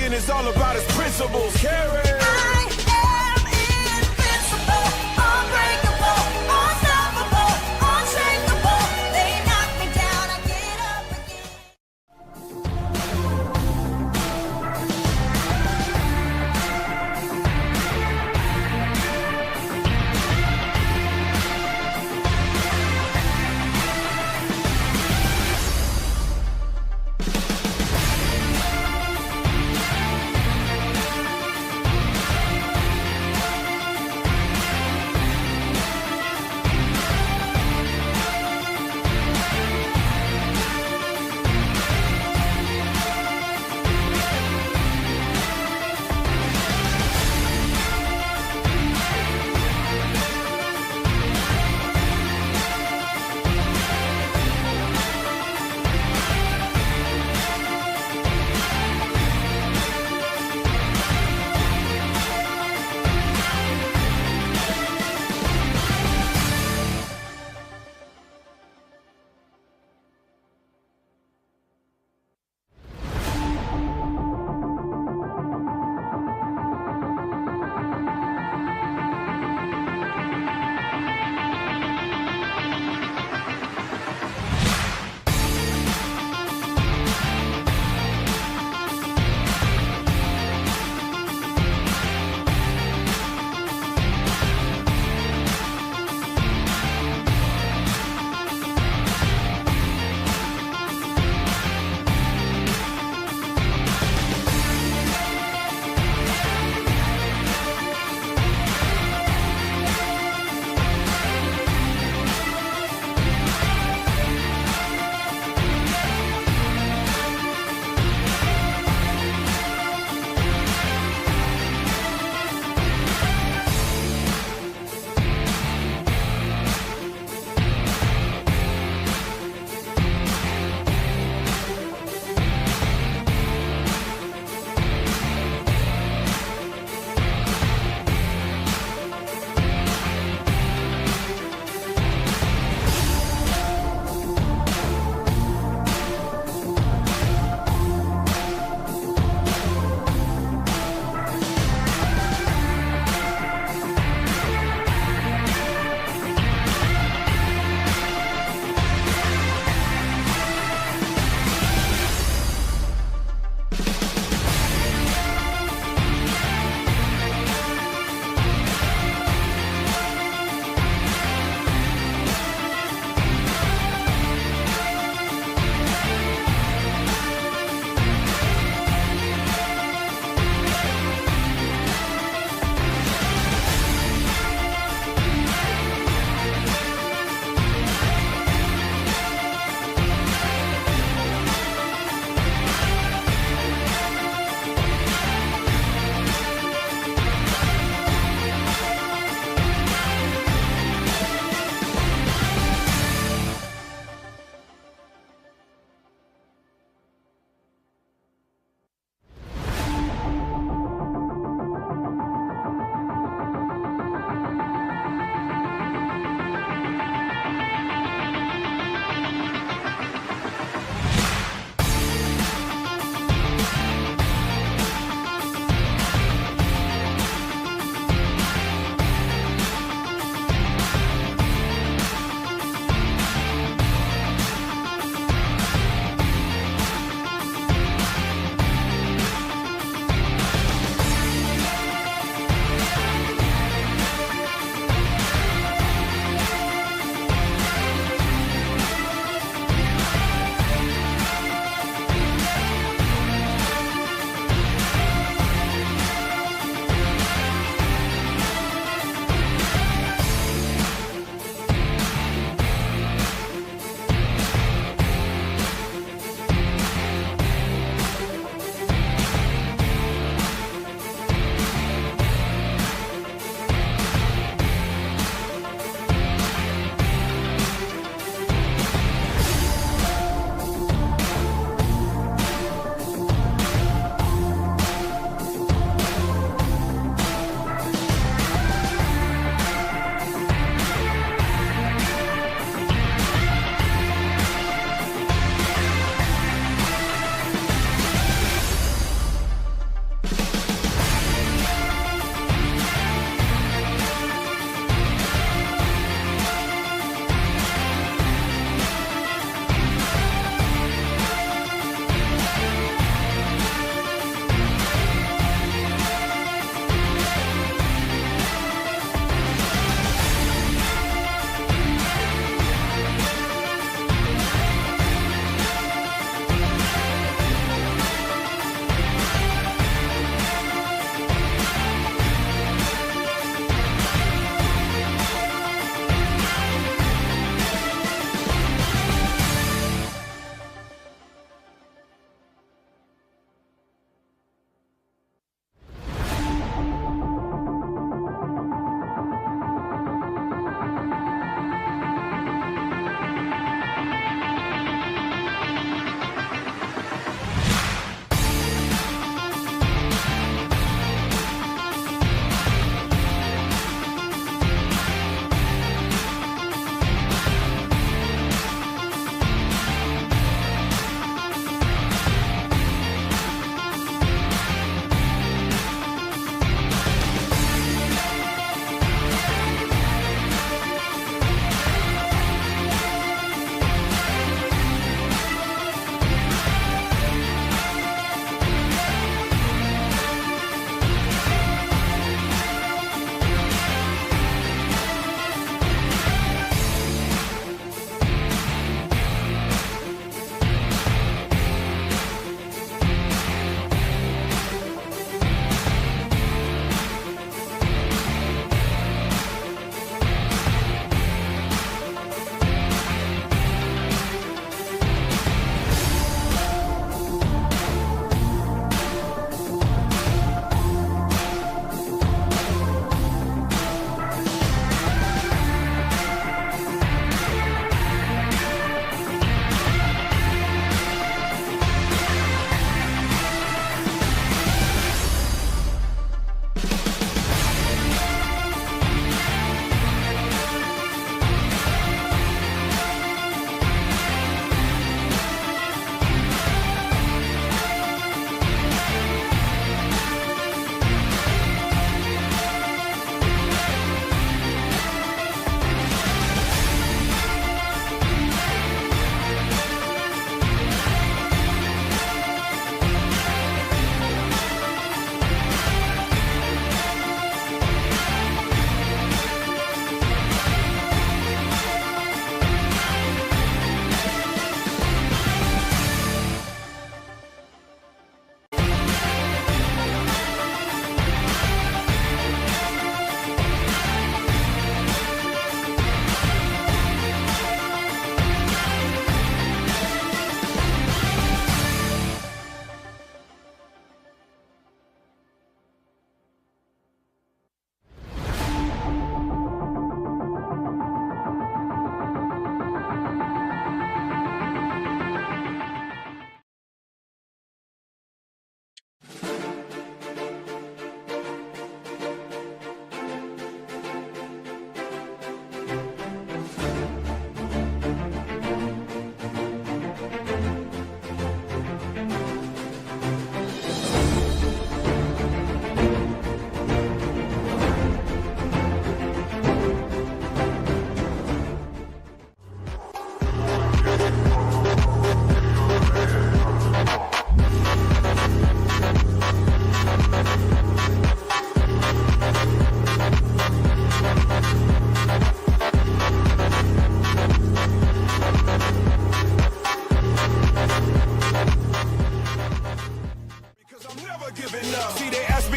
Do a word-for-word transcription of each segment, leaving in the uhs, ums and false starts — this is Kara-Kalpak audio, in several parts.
It's all about his principles. Karen. I am invincible, unbreakable, unstoppable, unshakable. They knock me down, I get up again.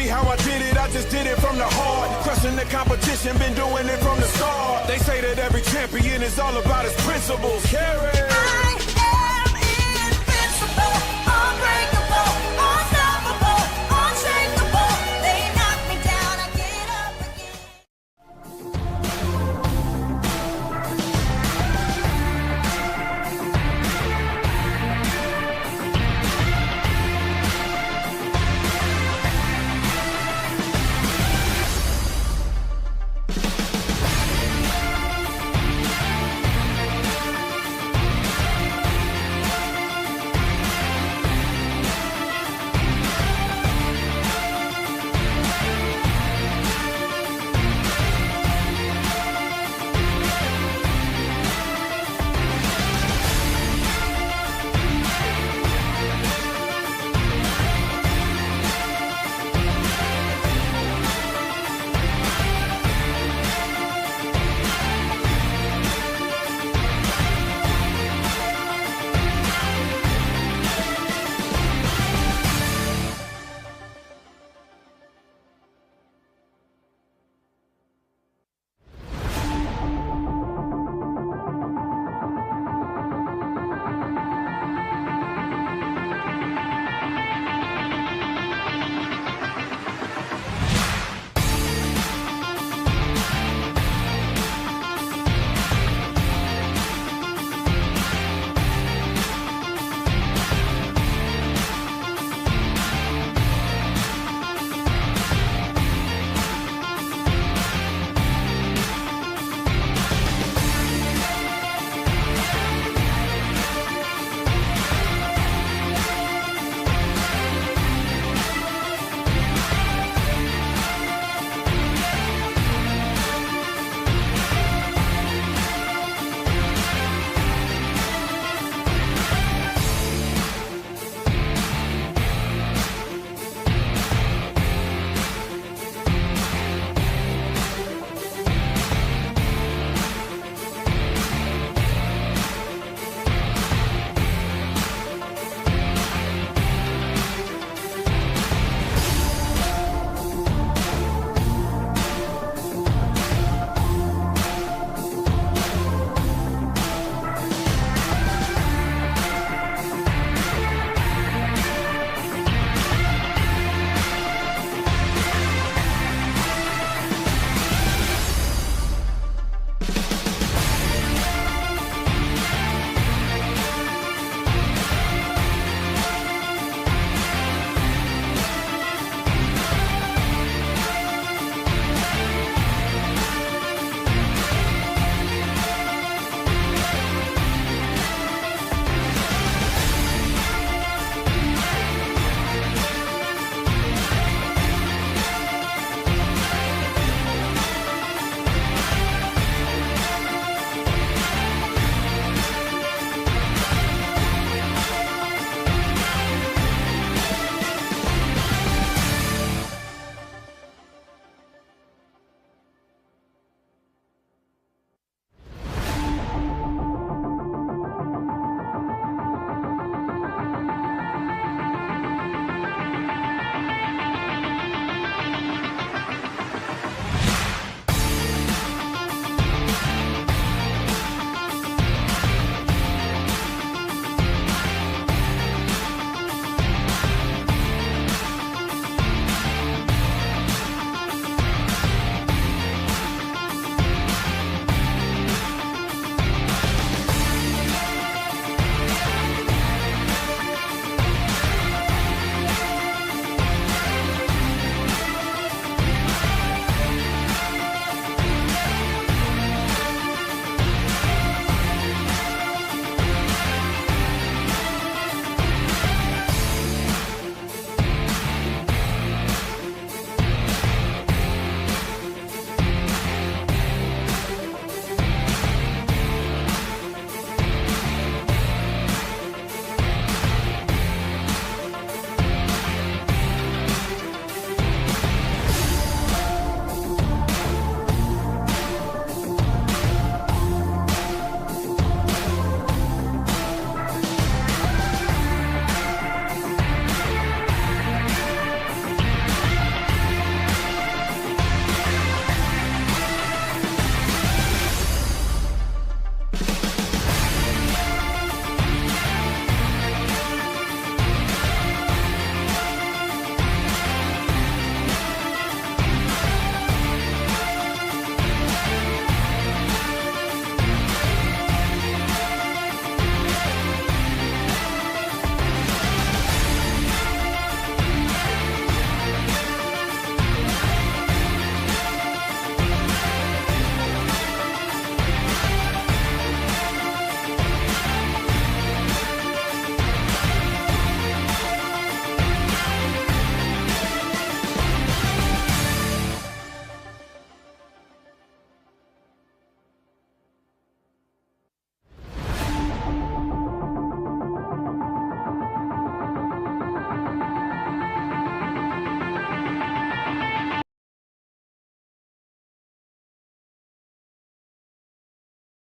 How I did it, I just did it from the heart. Crushing the competition, been doing it from the start. They say that every champion is all about his principles. Carry. I am invincible, unbreakable, unstoppable, unshakable. They knock me down, I get up again.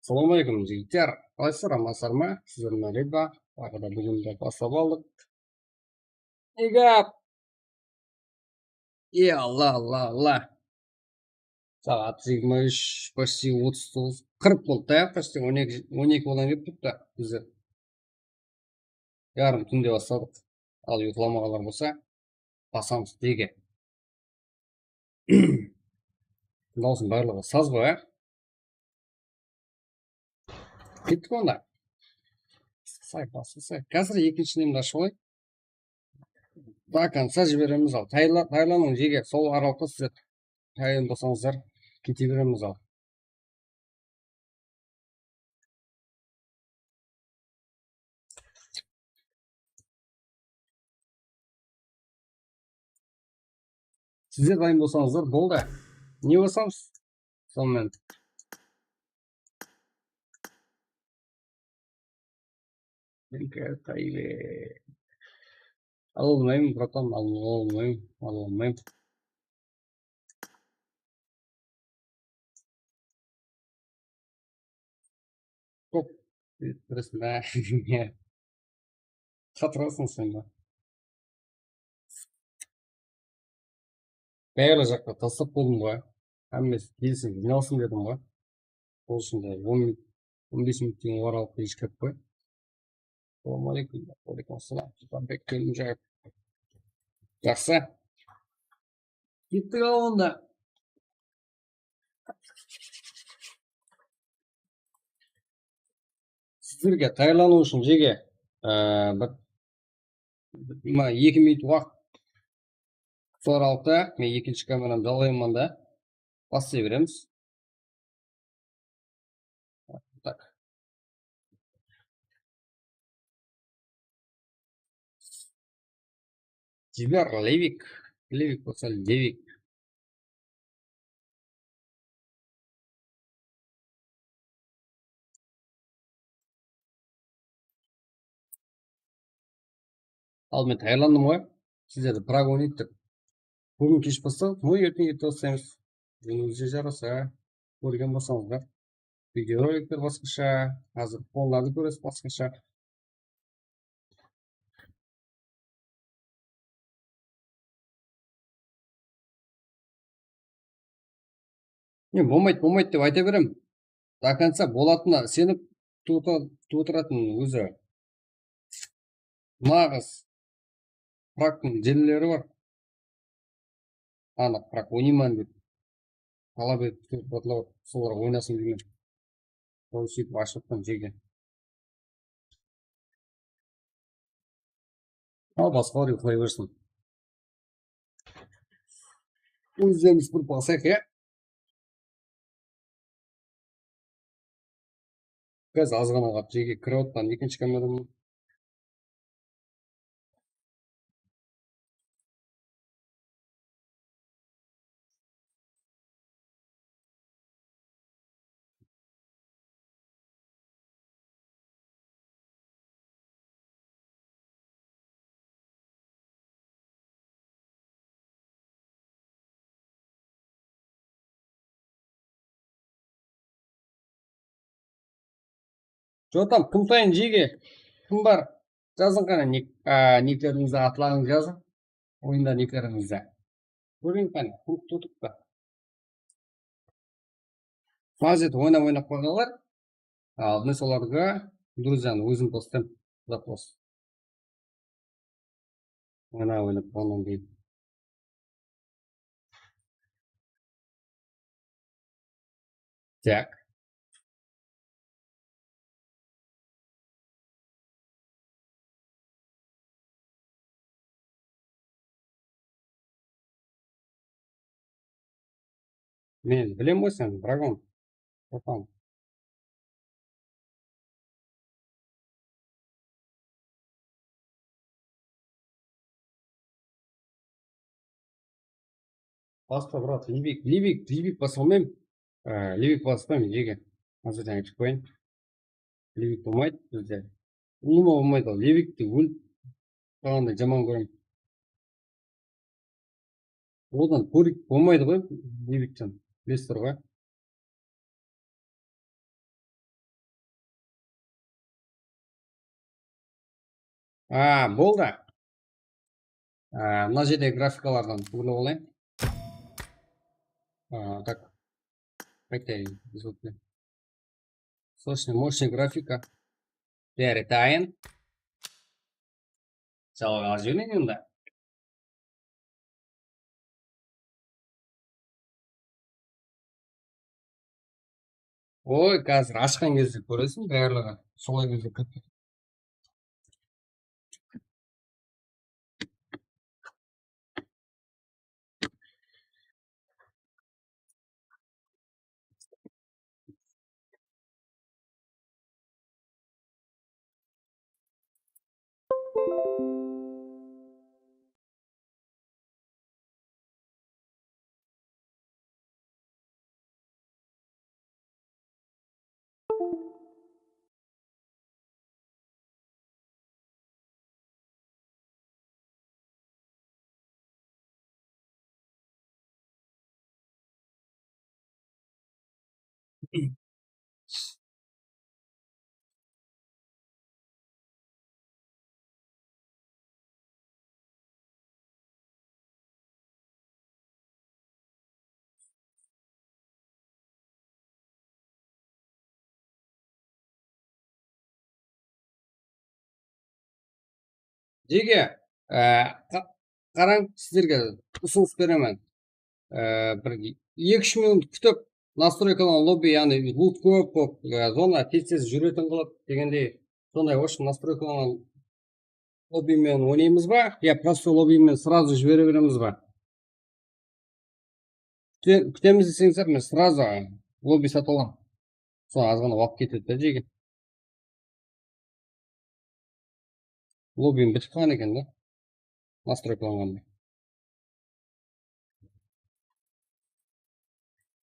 Assalamu aleykum, jigitler. Qalaysızlar, amansızlar ma? Sizler menen Ridva. Taǵı da búgin de baslap aldıq. Egap! E, Alla, Alla, Alla. Saat jigirma úsh, почти otız toǵız, qırq boldı da, почти on eki, on eki bolayın dep turıptı bizde. Yarım túnde basladıq. Al, uyıqlamaǵanlar bolsa, basamız, nege? Dawısım barlıǵı saz ǵoy, á? Kettik onda. Basqasay, basqasay. Házir ekinshi nemdi ashıp alayın. До конца jiberemiz al. Tayla-, taylanıń jege, sol aralıqta sizler tayın bolsańızlar, kete beremiz al. Sizler dayın bolsańızlar, boldı. Ne basamız? Sonımen. Menke taybe. Ala almayman, bratan, ala almayman, ala almayman. Hop. Bileseń be? Qatırasıń sen be? Bárli jaqqa taslap boldım ǵoy. Hámmesi kelsin, jıynalsın dedim ǵoy. Sol ushın da on minut, on bes minut degen aralıqta ish kirip qoy. Assalamu aleykum. Aleykum assalam. Sultanbek Kelimjaev. Jaqsı. Kettik al onda. Sizlerge tayarlanıw ushın jege, e, bir, bir, eki minut waqıt. Sol aralıqta men ekinshi kameramdı alayınman da, baslay beremiz. Tak. Jiber, Levik. Levik bolsa Levik. Al, men tayarlandım ǵoy. Sizlerdi progonit ettik. Búgin kesh basladıq, no erteń erte baslaymız. Ózińizge jarasa, kórgen bolsańızlar. Videorolikler basqasha, házir fonlardı kóresiz basqasha. Men bolmaydı, bolmaydı dep ayta berem. До конца bolatınına isenip tuwıta-, tuwıtıratın ózi. Naǵız Praktıń delileri bar. Anıq Prak oynayman dep talap etip kelip atırlar, solar oynasın deymen. Sol sóytip ashıp atırman jege. Al, basqalar uyıqlay bersin. Ózlerimiz bir basayıq, ya. Házir azǵana ǵana jege kirip atırman ekinshi kameramnan. Jotam, kim tayın jege? Kim bar? Jazıń qáne, nik-, a, niklerińizdi, atlarıńızdı jazıń. Oyında niklerińizdi. Kóreyin qáne, kim tutıptı. Mazet oynap-oynap qoyǵanlar. Al, men solarǵa друзья-nı ózim qostım. Запрос. Ana, oynap qoyǵannan keyin. Так. Men bilem ǵoy seni, Dragon. Qopan. Baspa, brat, Livik, Livik, Livik basa almayman. Á, Livik baspayman, jege. Házirden aytıp qoyayın. Livik bolmaydı bizde. Ulıwma bolmaydı al. Livikti ólip qalǵanday jaman kóremen. Odan kórik bolmaydı ǵoy, Livikten. Bilesizler ǵoy. A, boldı. A, mına jerde grafikalardan úlgilep alayın. A, так. Qaytayın, izvolite. Срочный, мощный grafika. Beri tayın. Жалға alıp jibereyin onda. Oy, házir ashqan gezde kóresiń, barlıǵı solay gezde kirip ketedi. Jeke, e, qa-, qarań, sizlerge usınıs beremen. E, bir eki-úsh minut kútip, nastroykalan lobbi, yaǵnıy lut kóp bolıp, e, zona tez-tez júretin qılıp degendey, sonday, в общем, nastroykalan lobbi menen oynaymız ba? Ya prostoy lobbi menen сразу jibere beremiz ba? Kúte-, kútemiz deseńizler, men сразу lobbi satıp alaman. Soń azǵana waqıt ketedi da, jeke. Lobbim bitip qalǵan eken da. Настройкаlanǵanda.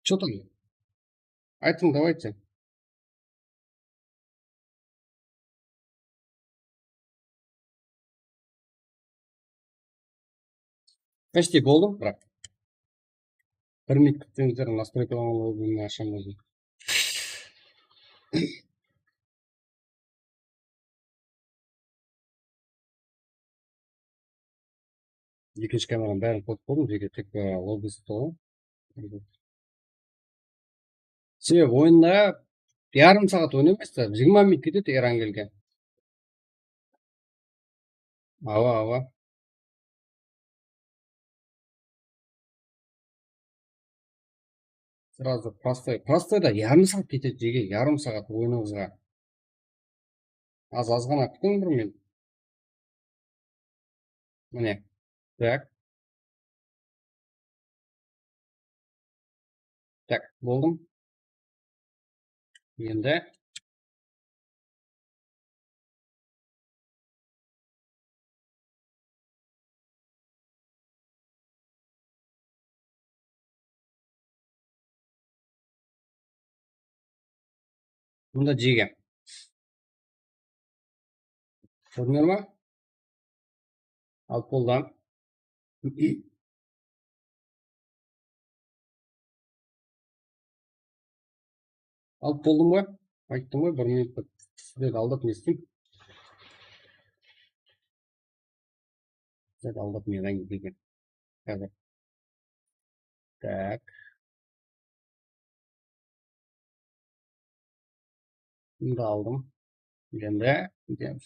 Что там? Aytıń, давайте. Почти boldı, biraq. Bir minut kútseńizler, настройкаlanǵan lobbimdi ashaman ózim. Ekinshi kameranı bárin qoyıp qoydım, jeke tek, e, lobbisi tolı. Sebebi oyında yarım saat oynaymız da, jigirma minut ketedi erangelge. Awa, awa. Сразу простой. Prostoyda yarım saat ketedi, jeke, yarım saat oyınıńızǵa. Az, azǵana kútiń bir minut. Mine. Так. Так, boldım. Endi Mında jege. Kórdińler ma? Alıp boldı. Alıp boldım ǵoy. Ayttım ǵoy, bir minut. Sizlerdi aldap ne isteyim? Sizlerdi aldap ne isteyim? Házir. Так. Bunı da aldım. Endi, endi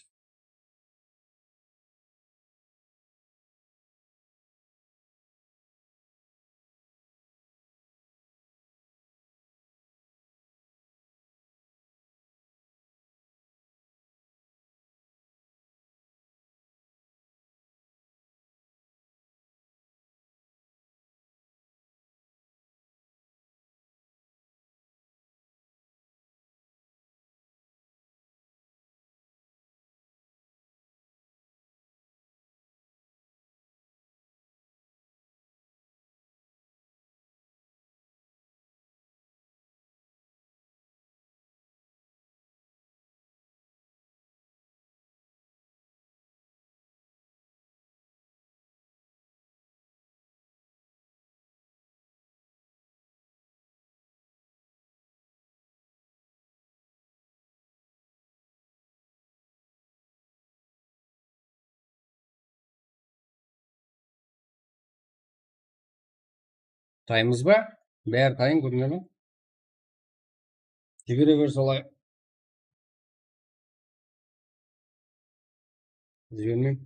Taymız ba? Bári tayın, kórdińler me? Jibere ber solay. Jibermey.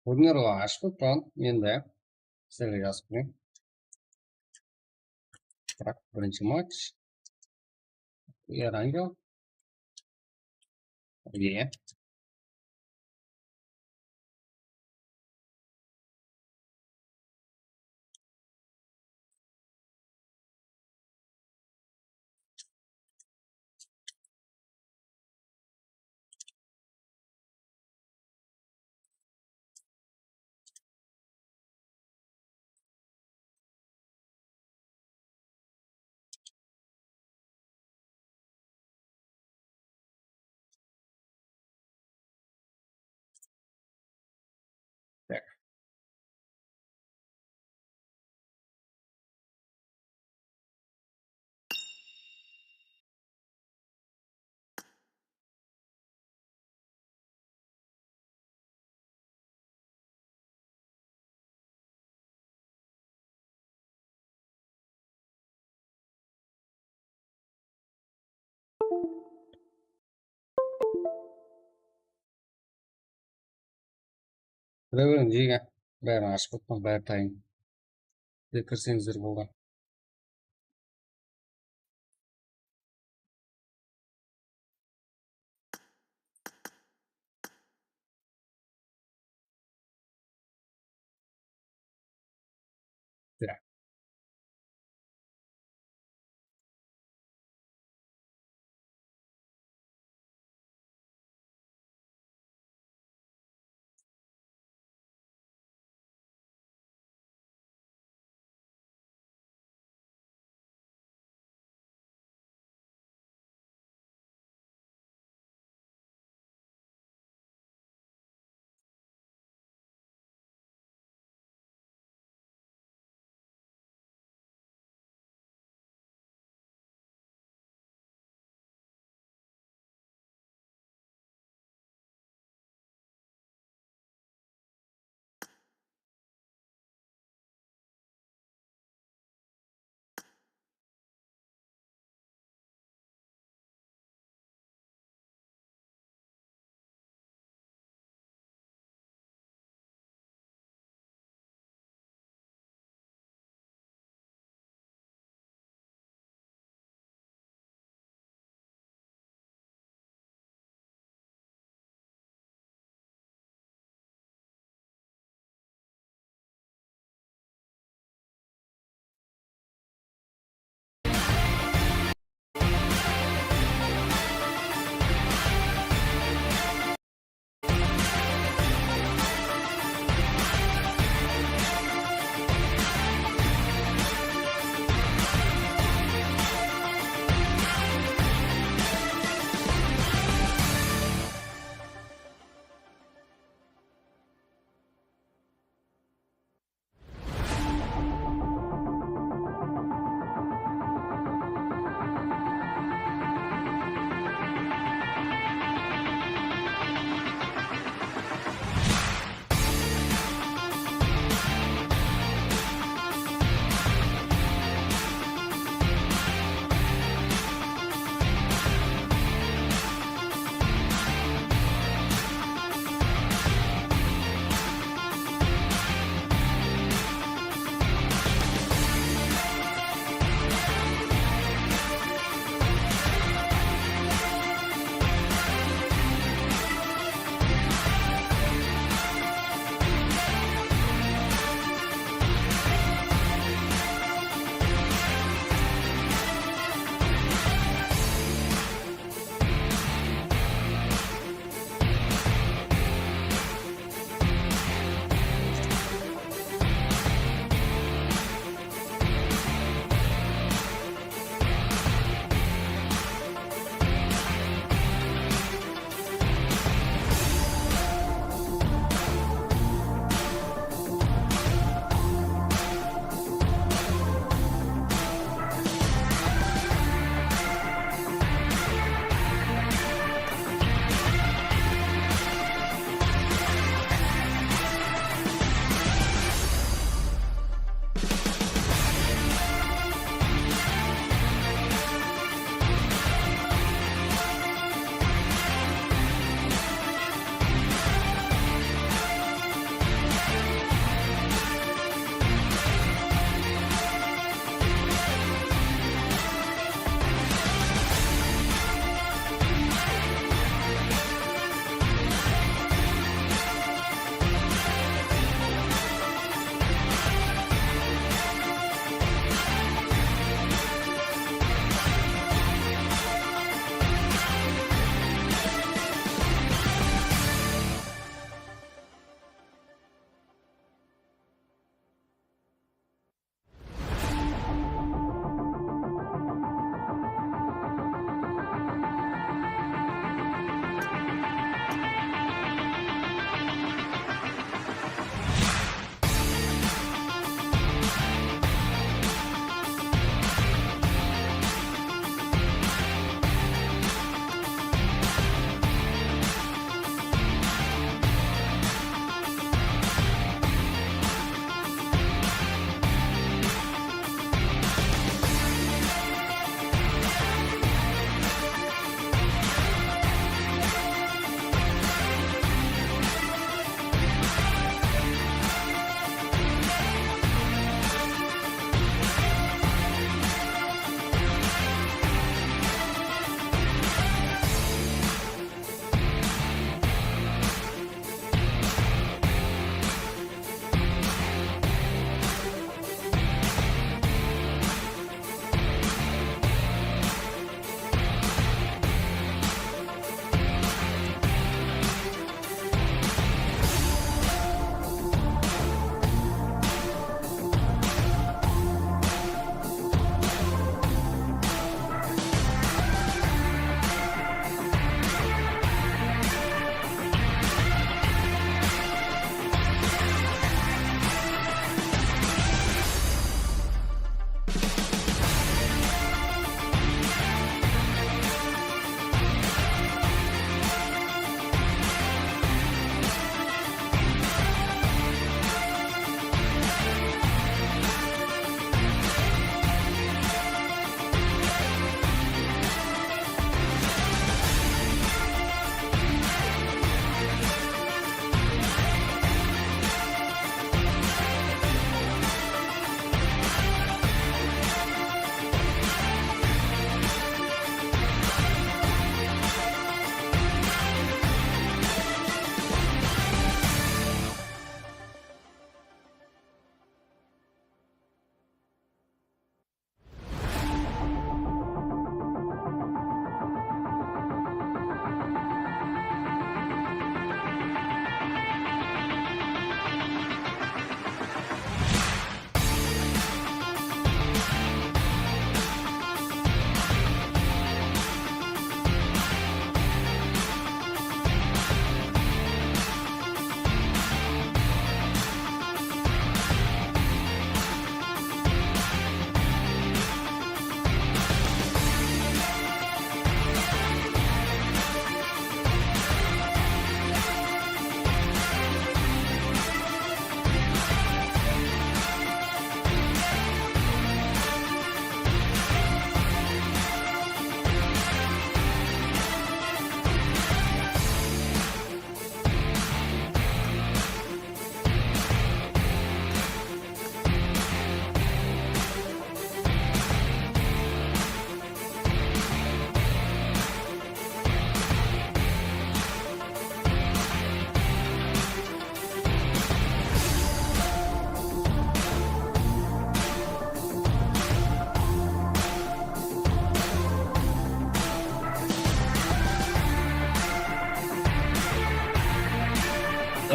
Turnirdi ashıp turıppan endi. Sizlerge jazıp bereyim. Biraq, birinshi match. Erangel. Iya. Tak. Kire beriń, jege. Bárin ashıp qoyıppan, bári tayın. Sizler kirseńizler bolǵan. Ya.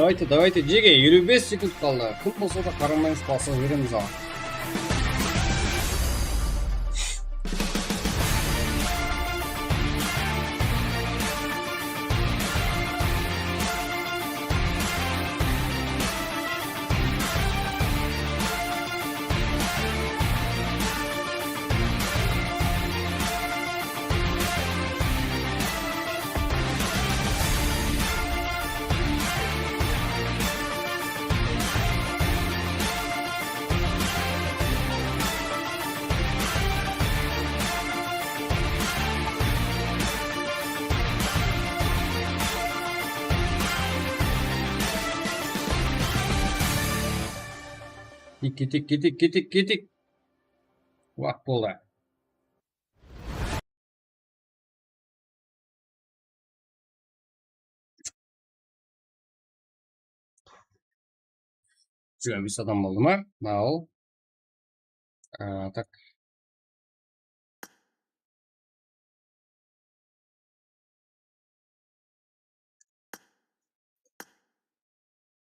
Давайте, давайте, Джеге, eliw bes sekund qaldı. Kim bolsa da qaramaymız, basıp jiberemiz aǵa. Ketik, ketik, ketik, ketik, ketik. Waq boldı. Jigirma bes adam boldı ma? Maqul. Aa, tak.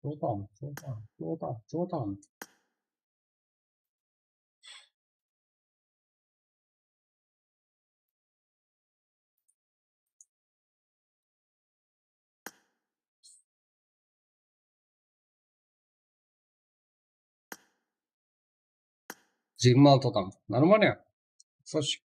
Jotam, jotam, jotam, jotam. Jigirma altı adam. Нормально. Soch.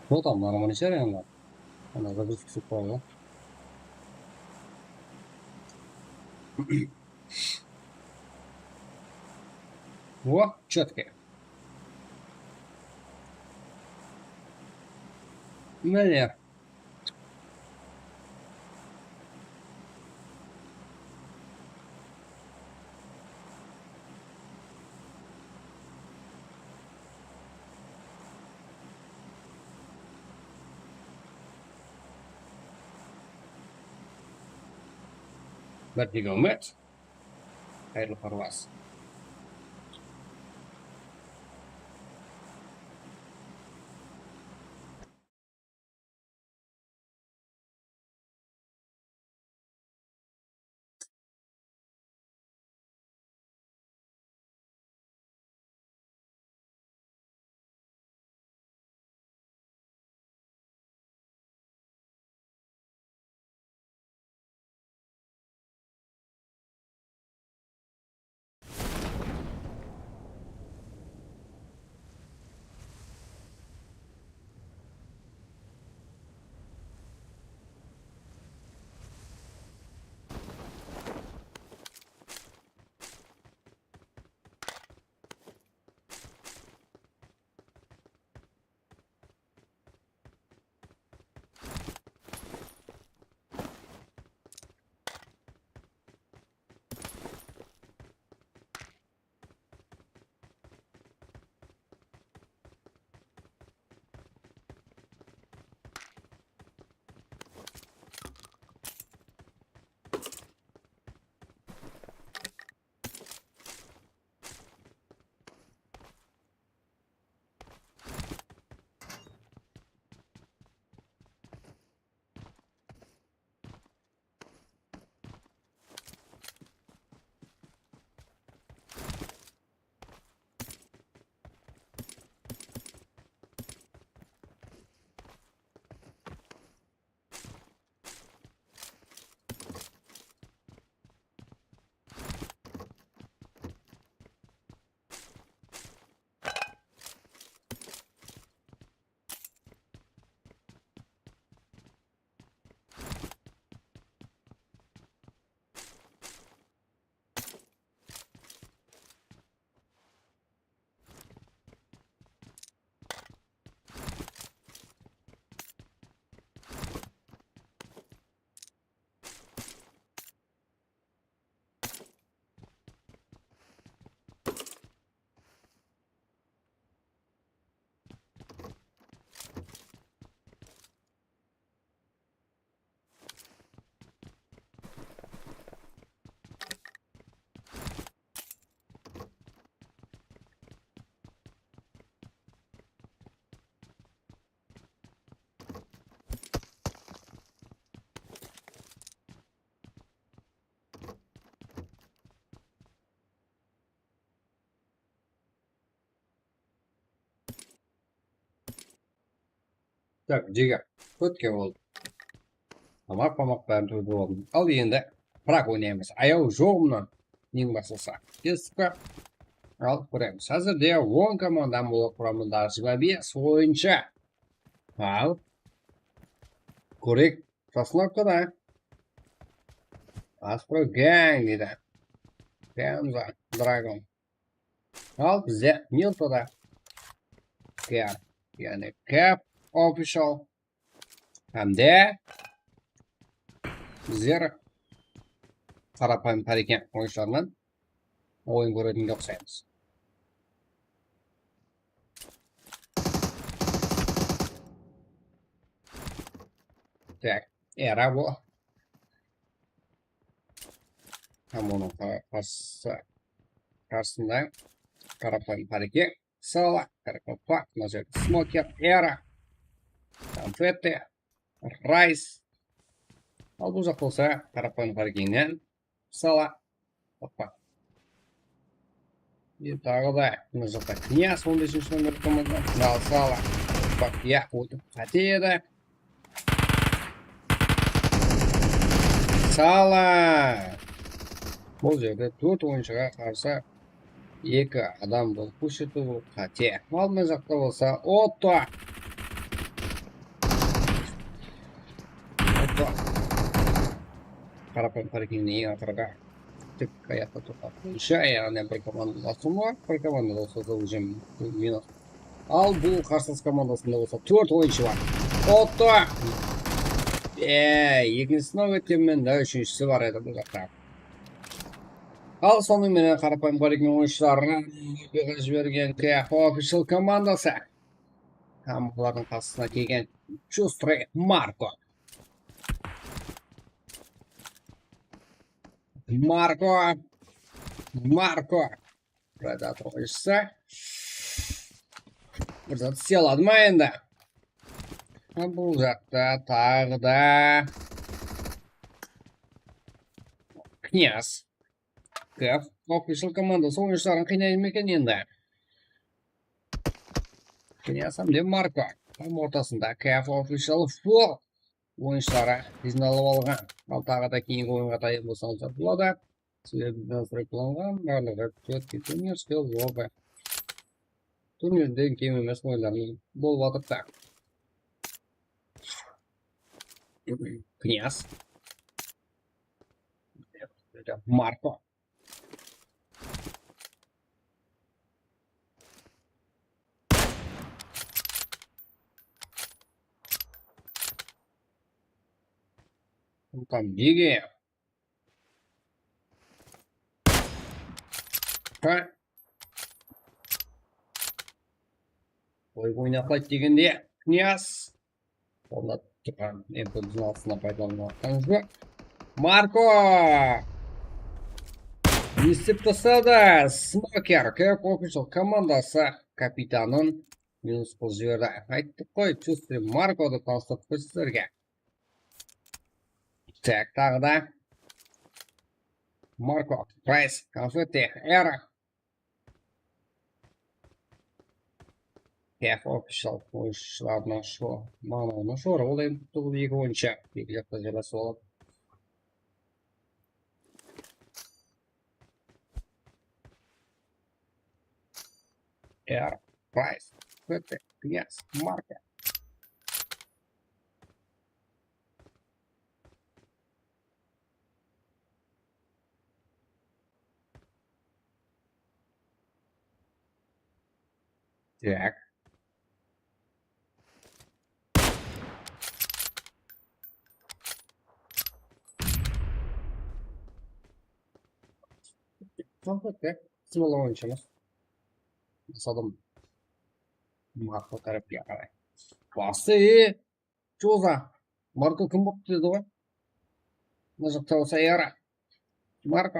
Вот там нормально, реально. Она загрузка сухая. О, чётко. Mine. Bir degen umid. Qayırlı parvaz. Tak, jeger. Kótke boldı. Tamaq-pamaq bárin tógip aldım. Al endi, brak oynaymız. Ayaw joq mınan. Neń basılsa. Kesipke. Al, kóremiz. Házirde on komandam bolıp, quramında jigirma bes oyınshı. Al. Kóreyik. Jasnapka da. Astro Gang deydi. Gamza Dragon. Al bizde Miltoda. Kap. Yaǵnıy Kap Official. Hám de bizler qarapayım Qoreken oyınshılarınan oyın kóretinge uqsaymız. Tak, Era bul. Hám onıń qa-, qarsı-, qarsısında qarapayım Qoreken. Sala, Karakopak, mına jerde Smoker, Era, Konfetti, Rice. Al bul jaq bolsa qarapayım Qorekennen Sala, Opa. E, taǵı da mına jaqta Knyaz on besinshi nomer komanda. Mına Sala, Opa, ya, ótip qáte edi. Sala. Bul jerde tórt oyınshıǵa qarsı eki adam bolıp kórsetiw qáte. Al mına jaqta bolsa Otto. Otto. Qarapayım Qorekenniń eń aqırǵı tek ayaqta turǵan oyınshı, yaǵnıy bir komanda basımı bar, bir komanda bolsa da уже minus. Al bul qarsılas komandasında bolsa tórt oyınshı bar. Otto! E, ekinshisi-aq ótken men de, úshinshisi bar edi bul jaqta. Al sonıń menen qarapayım Qoreken oyınshıların jibergen K F Official komandası. Hám bulardıń qasına kelgen Chustrıy Marko. Marko. Marko. Predator oyınshısı. Bir zat isley aladı ma endi? Ha, bul jaqta taǵı da Knyaz. K F Official komandası oyınshıların qıynaydı ma eken endi? Knyaz hám de Marko. Hám ortasında K F Official full oyınshıları izin alıp alǵan. Al taǵı da keyingi oyınǵa tayar bolsańızlar boladı. Sebebi nastroykalanǵan, barlıǵı tórt turnirskel oba. Turnirden kem emes oyınlarımız bolıp atırdı. Knyaz. Marko. Там Диги. Ha. Oy, oynaqlaydı degende, Knyaz. Onda turǵan M P bizin altısına paydalanıp atqan joq. Marko! Ne islep tasladı? Smoker, K F Official komandası kapitanın minus qılıp jiberdi. Ayttıq ǵoy, Chustrıy Marko dep tanıstırıp qoydı sizlerge. Tak, taǵı da. Marko, Price, Konfetti, Era. K F Official oyınshılarına şu, maǵanawına shorı olayın, bul eki oyınshı eki jaqta jaylasıp alıp. Era, Price, Konfetti, Knyaz, Marko. Tak. Tamam, tak. Smolov oyınshımız. Basladım. Marko tarafqa qaray. Bastı, e. Joza. Marko kim bolıptı dedi ǵoy? Mına jaqta bolsa Era. Marko.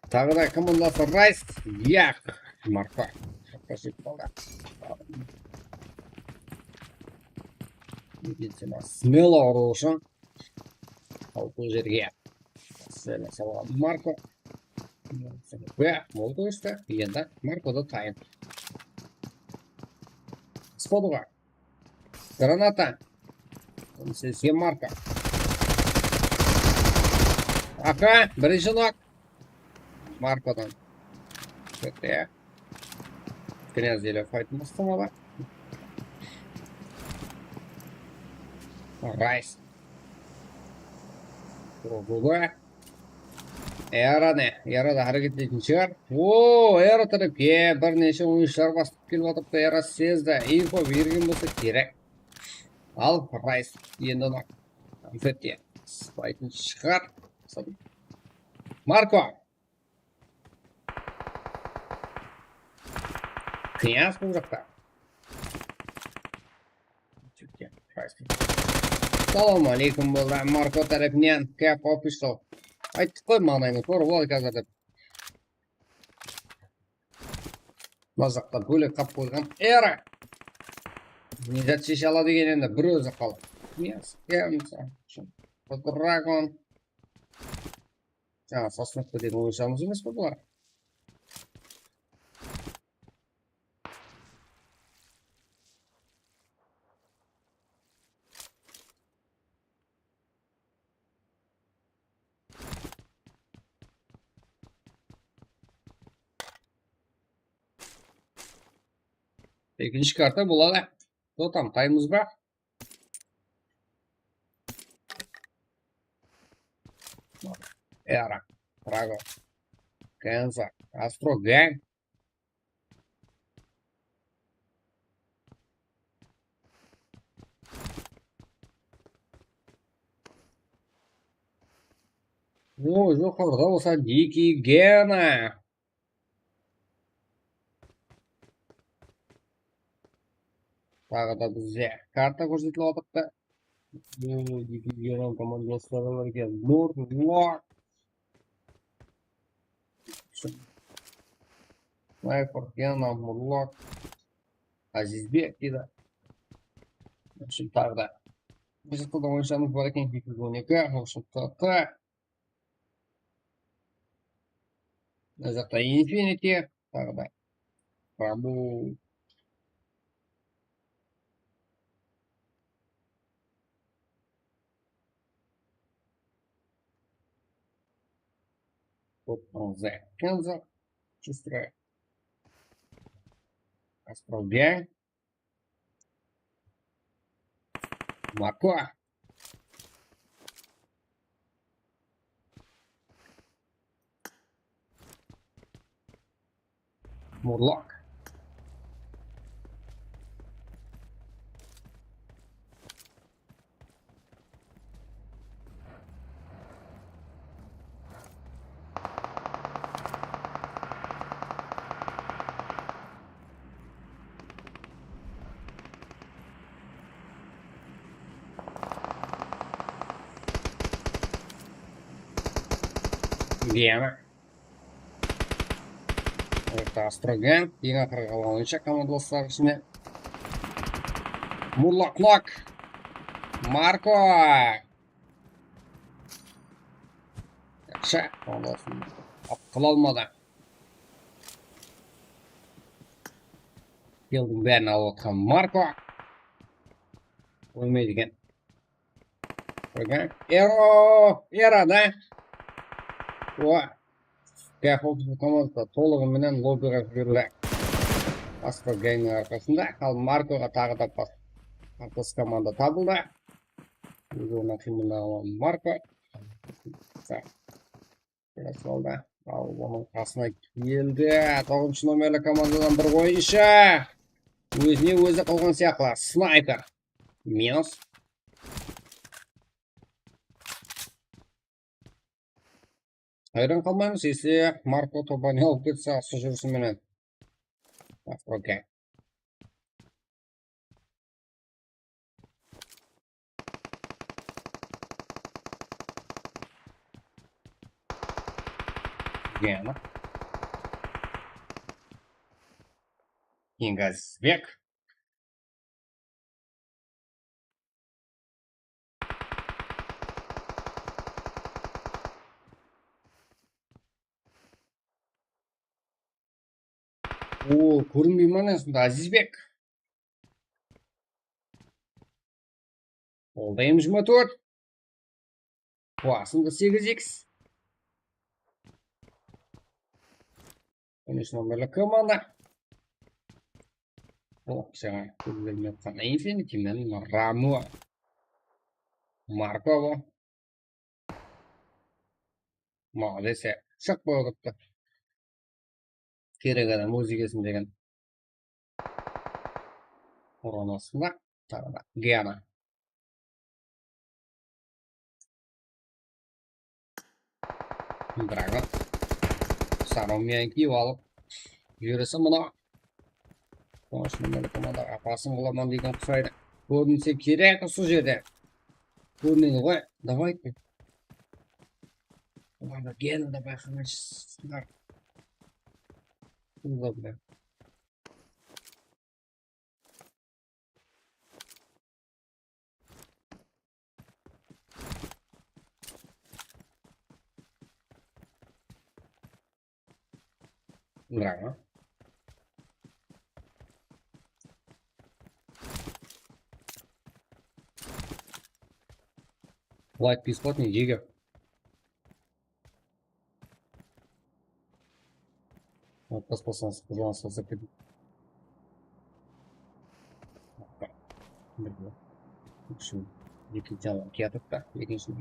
Taǵı da komandası Rice. Yaq. Marko. Smelo urıw ushın. Al bul jerge. Seni salǵan Marko. Ve boldı işte. Endi Marko da tayın. Qodıǵa. Granata. Sizge Marko. Aka, birinshi nok. Markodan. Kete. Knyaz ele faytın bastamalı. Rays. Ohoho. Era ne? Era da háreket eteytin shıǵar. Oo, Era tárepke bir neshe oyınshılar basıp kelip atırıptı. Era sezdi. Info bergen bolsa kerek. Al, Rays. Endi ona konfetti. Spaytın shıǵar. Marko. Knyaz bul jaqta. Salam aleykum boldı. Marko tárepinen kep official. Ayttıq qoy, mańlayımız bor, ol házir dep. Mına jaqta bólek qap qoyǵan. Era. Ne zat sheshe aladı eken endi, bir ózi qaldı. Yes, Dragon. Jańa sosnovka degen oyınshıǵımız emes pe bular? Ekinshi karta buladı. Totem taymız ba? Era, Prago, Kenza, Astro Gang. O, joqarıda bolsa Diki Gena. Taǵı da bizde karta kórsetilip atırıptı. Diki Gena komandasları bar eken. Murlak. Sniper, Gena, Murlak. Azizbek deydi. Şimdi taǵı da. Bizde de oyınshılarımız bar eken, eki júz on eki, Hoshim T T. Mına jaqta Infinity, taǵı da. Rabu. Toqsan sekiz. Astro Gang. Marko. Murlak. Indiana. Orta Astrogen. Eń aqırǵı qalǵan oyınshı komandalıslar ishinde. Murlak Nok. Marko. Yaqshı, komandalısın qıla almadı. Killdiń bárin alıp atqan Marko. Ólmeydi eken. Ólgen. Ero! Era da! O! Gafov komandası tolıǵı menen lobbiǵa jiberildi. Astro Gangniń arqasında, al Markoǵa taǵı da pas. Atlas komanda tabıldı. Óz ornına qıymıldaǵan Marko. Biraz qaldı. Al, onıń qasına keldi. Toǵızınshı nomerli komandadan bir oyınshı. Ózine ózi qılǵan sıyaqlı. Snayper. Minus. Hayran qalmaymız, ese Marko tobanı alıp ketse, ası júrisi menen. Okey. Yana. Kengazbek. O, kórinbey ma ne sonda, Azizbek? Qolda M jigirma tórt. Basında segiz iks. Конечно, birlik komanda. O, jańa kózlerimde atqan Infinity menen Ramo. Marko bu. Molodec, ya. Shıq bolıp turıptı. Kerek adam óz egesin degen. Urǵan astında. Taǵı da Giana. Dragon. Sarı mıyan kiyip alıp júresi mına. Sońısh mınday komanda apasın qılaman degen qusaydı. Kórinse kerek usı jerde. Kórinedi ǵoy. Давайте. Olardı gel de bayqamayshısızlar. Udobno. Bravo. Лайк, бесплатный, Джигер. Atlas basqansı qızılan salsa kedi. Bir kúshim, eki janı kiyatırıp ta, ekinshi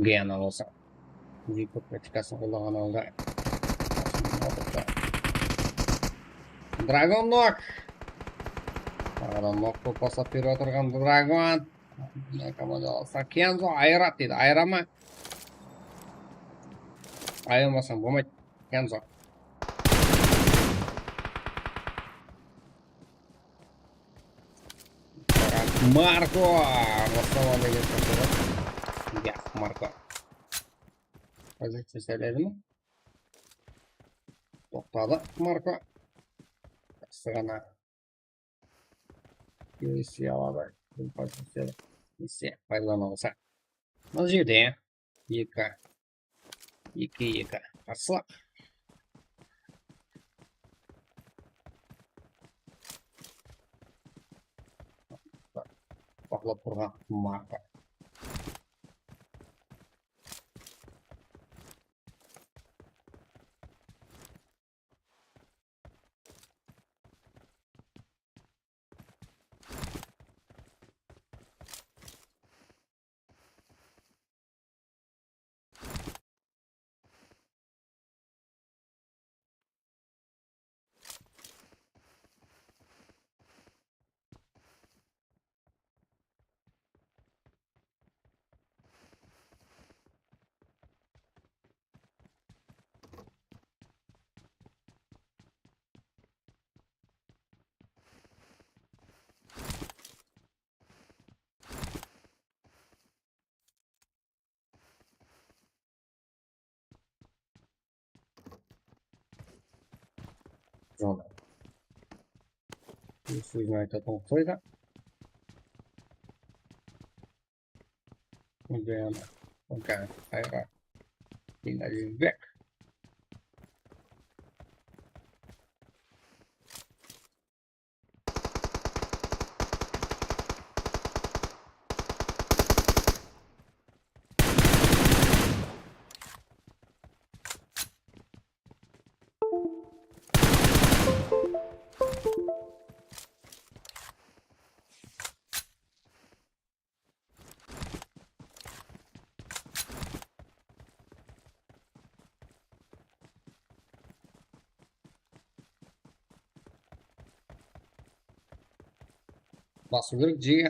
Giana bolsa. Jekpe praktikasın qollaǵan halda. Dragon nok. Taǵı da nok bolıp baslap berip atırǵan Dragon. Mına komanda alsa Kenzo ayıradı deydi. Ayıra ma? Ayırmasań bolmaydı. Kenzo. Marko. Baslamanda kelip atır. Ya, Marko. Poziciya sáledi me? Toqtadı Marko. Jaqsı ǵana. Ese aladı. Bul poziciya. Ese paydalanılsa. Mına jerde eki, eki, eki. Qarsı. Baqlap turǵan Marko. Jol. Óz sózin aytatın qoydı. Endi, okey, qayǵa. Endi júzbek. Basıw kerek, jege.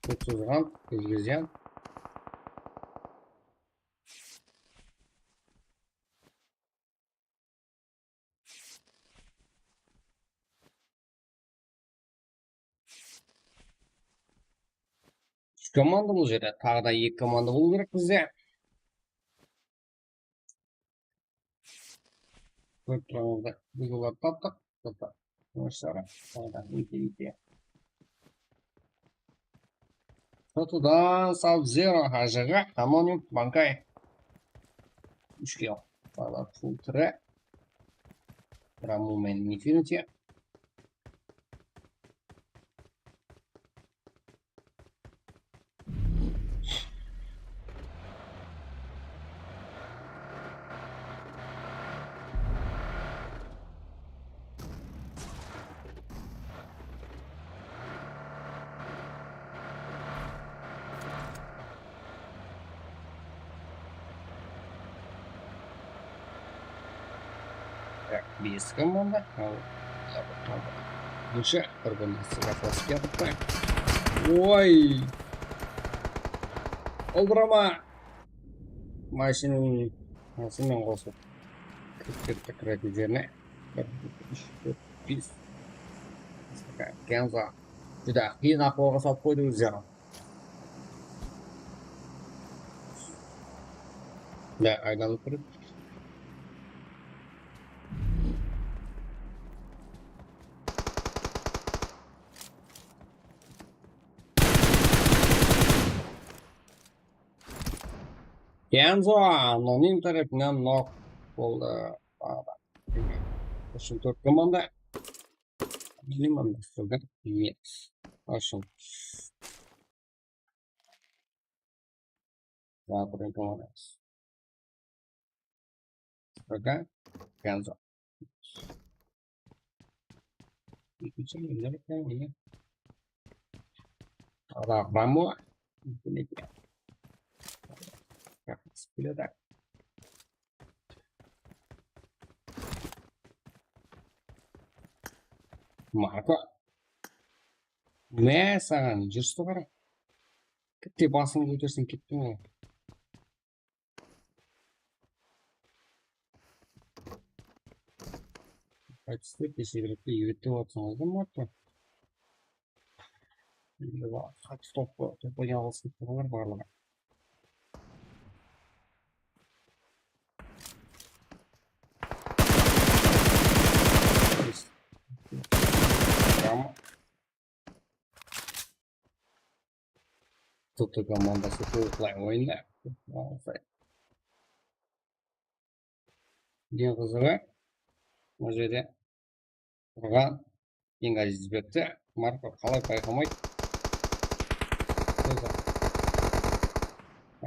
Kóp sozǵan, ózge zıyan. Úsh komanda bul jerde. Taǵı da eki komanda bolıw kerek bizde. Kórip turǵanıńızday, biz olardı taptıq. Topta. Maşallah. Taǵı da eke, eke. Totudan Sub-Zero, Hajıǵa, Hamonim, Bankay. Úsh kill. Taǵı da full tire. Ramu menen Infinity. Bes komanda. Al, tabı, tabı. Buncha bir komanda sıǵa basıp kiyatırıptı. Oy! Oldırama! Mashinań, mashinań qosıp kirip kettik raketlerine. Bir, eki, úsh, tórt, bes. Kenzo. Júdá qıyın ahwalǵa salıp qoydı ózlerin. Ya, aylanıp turıp. Kenzo anonim tárepinen nok boldı. Úshın tórt komanda. Minimal bastırdı. Yes. Ashıl. Zaten komandas. Пока. Kenzo. Ekinshi mende bir tane mine. Ramo. Keledi. Marko. Mine saǵan júristi qara. Tipte basıńdı kóterseń kettiń ǵoy. Qaytıs dep, kesegirlikte ebettep atsań ǵoy, Marko. Endi ba-, qattı topı, topıǵan alıs ketip qalar barlıǵı. Tamam. Tuttı komandası tolıqlay oyında. Eń qızıǵı, mına jerde turǵan Eń Azizbekti Marko qalay payqamaydı?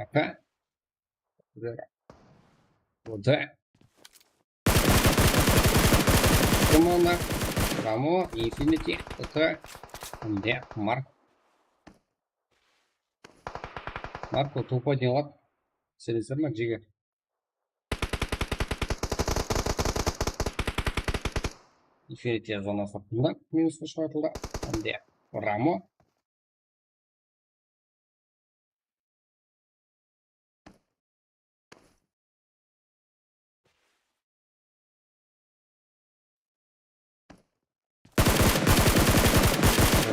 Aka. Oda. Komanda. Ramo, Infinity, T T, hám de Marko. Marko, topaydıń ǵoy. Isenesizler ma, jigit? Infinity zona sırtında minusqa shıǵartıldı. Hám de Ramo.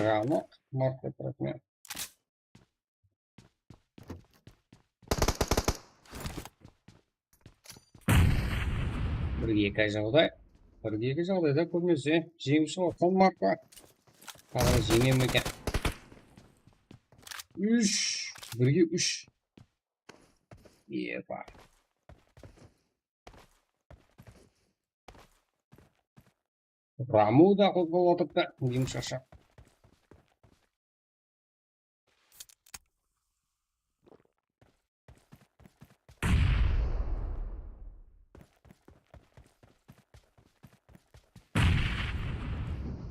Ravno, Marko, protiv. Bir eki jaǵday, bir eki jaǵdayda kóbinese jeńip shıǵıp atqan Marko. Tazara jeńe me eken? Úsh, birge úsh. Epa. Ramu da qozǵalıp atırıptı, miyim shashap.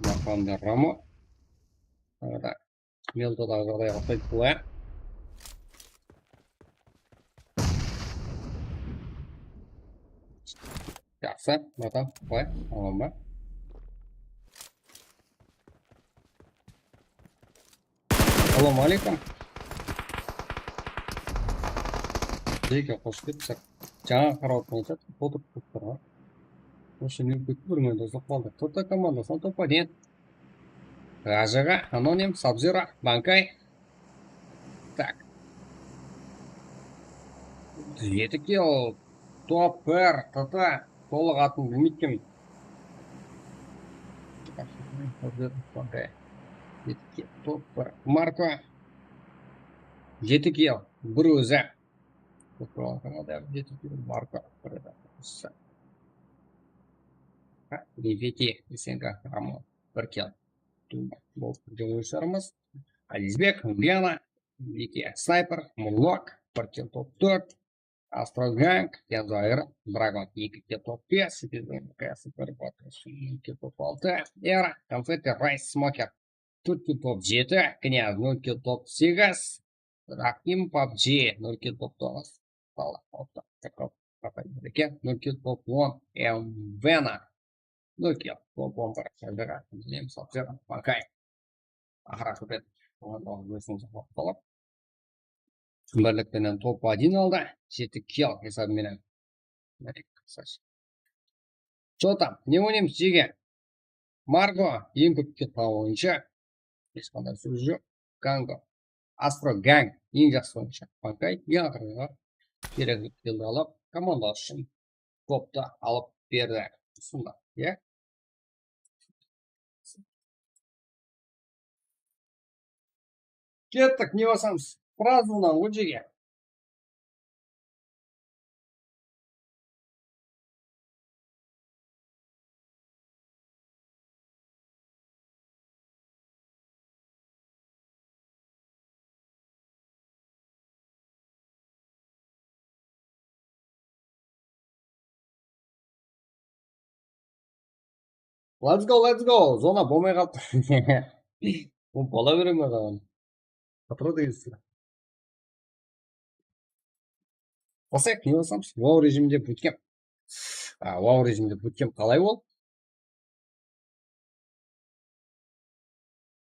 Maqamda Ramu. Arada Meltodaǵı jaǵdayǵa uqsaydı bul, á. Jaqsı, bratан, qalay? Aman ba? Assalawma aleykum. Jeke, xosh kelipsiz. Jańa qarawıtpan sat, otırıp turıptır ǵoy. Oshı men ketip bir mende uslap qaldı. T T komandasınan topa deyin. Ǵajaǵa, Anonim, Sabzero, Bankay. Tak. Jeti kill. Top bir, T T. Tolıq atın bilmeydi ekenmen. Jeti kill, top bir. Marko. Jeti kill. Bir ózi. Jeti kill, Marko. Bir ózi. Ha, Leviti, Lisenko, Ramo. Bir kill. Bol, jońlashlarımız. Alizbek, Ульяна, Leviti, Snayper, Murlok, bir kill, top tórt. Astrogang, Kenzo Air, Dragon, eki kill, top bes, Citizen, Super Battle, eki kill, top altı. Era, Konfetti, Rice, Smoker, tórt kill, top jeti, Knyaz, nol kill, top segiz. Rakim, PUBG, nol kill, top toǵız. Sala, top, top, top, top, top, top, nol kill, top on. Em, Vena, Nokia, top on bir, Serdar, Niyaz, Serdar, Makay. Aqır aqıbet, oǵan da óziniń jawabı qalap. Birlik penen top один aldı, jeti kill esabı menen. Mine, qısqacha. Что там? Ne oynaymız, jege? Margo, eń kóp kill oyınshı. Hesh qanday sóz joq. Gango. Astro Gang, eń jaqsı oyınshı. Pankay, eń aqırǵı kerekli killdi alıp, komandası ushın toptı alıp berdi. Usınday, ya? Kettik, ne basamız? Srazınan ǵoy, jege. Let's go, let's go. Zona bolmay qalıptı. Bul bola bermey qalǵan. Qatırı degensizler. Basayıq, ne basamız? Wow rejimde bootcamp. A, wow rejimde bootcamp qalay ol?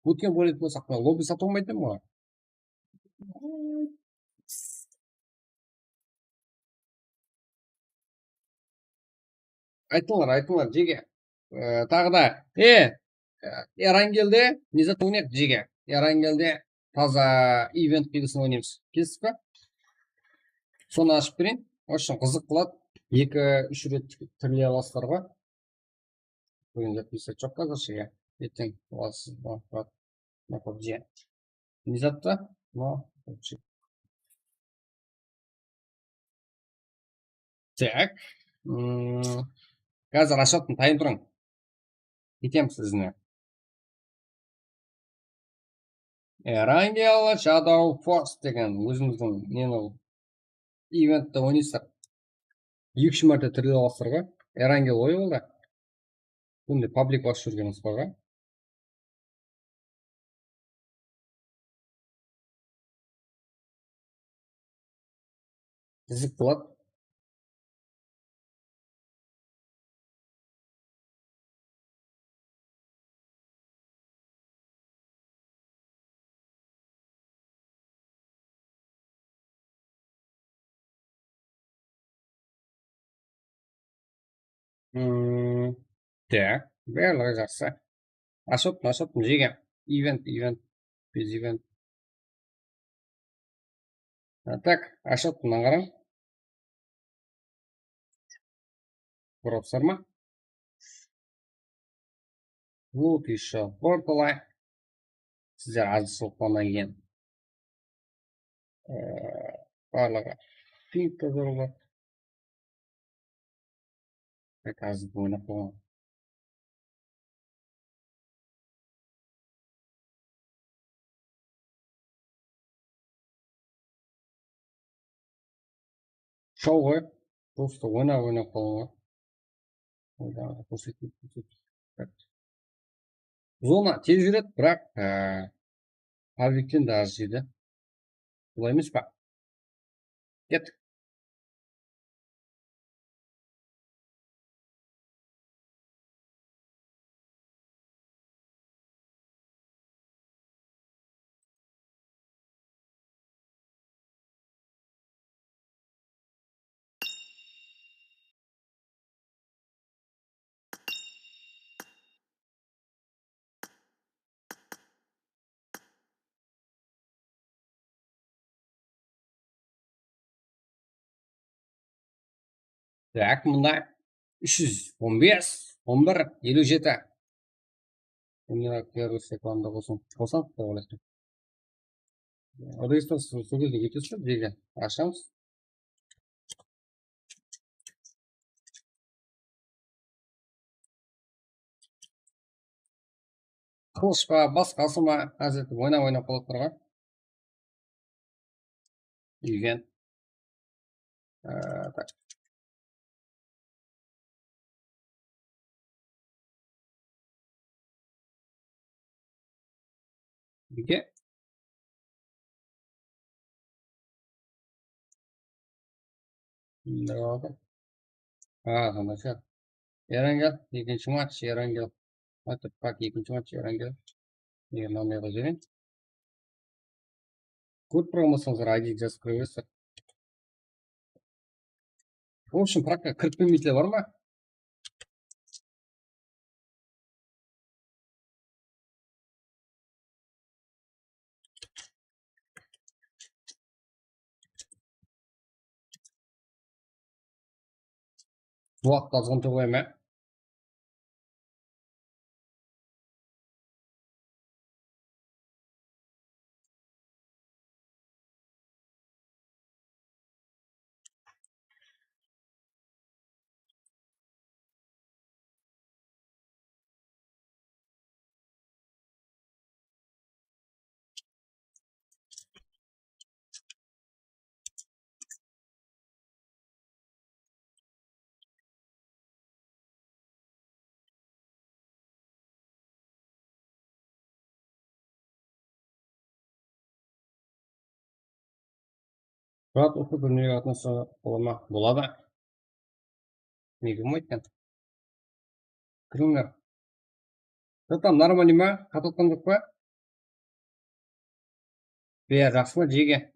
Bootcamp oynaytuǵın bolsaq, mına lobbi satıp almaydı ma? Aytıńlar, aytıńlar, jege. E, taǵı da, e, e, Erangelde ne zat oynayıq, jege? Erangelde taza event qıyılısın oynaymız. Kelistік pe? Sonı ashıp bereyin. Oshın qızıq qıladı. Eki, úsh ret tiriley alasızlar ǵoy. Búgin zapisa joq házirshe, ya. Erteń alasız, no, no, no, ne zattı? No, вообще. Так. Hmm, házir ashıp atırman, tayın turıń. Ketemiz izine. Erangel Shadow Force degen ózimizdiń neni, eventti oynaysızlar. Eki-úsh márte tirilip alasızlar ǵoy. Erangel ǵoy ol da. Kúnde pablik basıp júrgen uspaǵa. Qızıq boladı. Hmm, так, barlıǵı jaqsı. Ashıp, ashıp, jege. Event, event, biz event. Ha, так, ashıp, mınaǵan qarań. Kórip atırsızlar ma? Вот ещё, portalay. Sizler azıq soqpannan keyin, e, barlıǵı pinka zor boladı. Házir oynap qoyǵan. Show ǵoy. Просто oynap, oynap qoyıń ǵoy. Oyda kórsetip, kórsetip. Zona tez júredi, biraq, e, pablikten de az jeydi. Solay emes pa? Kettik. Так, mında úsh júz on bes, on bir, eliw jeti. Mına первый sekunda qosıń, qosadı dep oyladım. Registrация sol gezde ketesizler, jege ashamız. Qılısh pa, basqası ma, házir oynap-oynap qaladı ǵoy. Event. Ee, так. Nege? Mında qaldı. Ha, tamasa. Erangel, ekinshi match, Erangel. Aytıp bak, ekinshi match, Erangel. Eger mınanday qılıp jibereyin. Kóp bıra almasańızlar, I D jazıp kire beresizler. Ol ushın praktika kirip bilmeydiler bar ma? Waqıt azǵan toǵay ma? Murat, usı bir nege qatnasa bola ma? Boladı. Nege bolmaydı eken? Kirińler. Что там, нормально ma? Qatı atqan joq pa? Be, jaqsı ma, jege?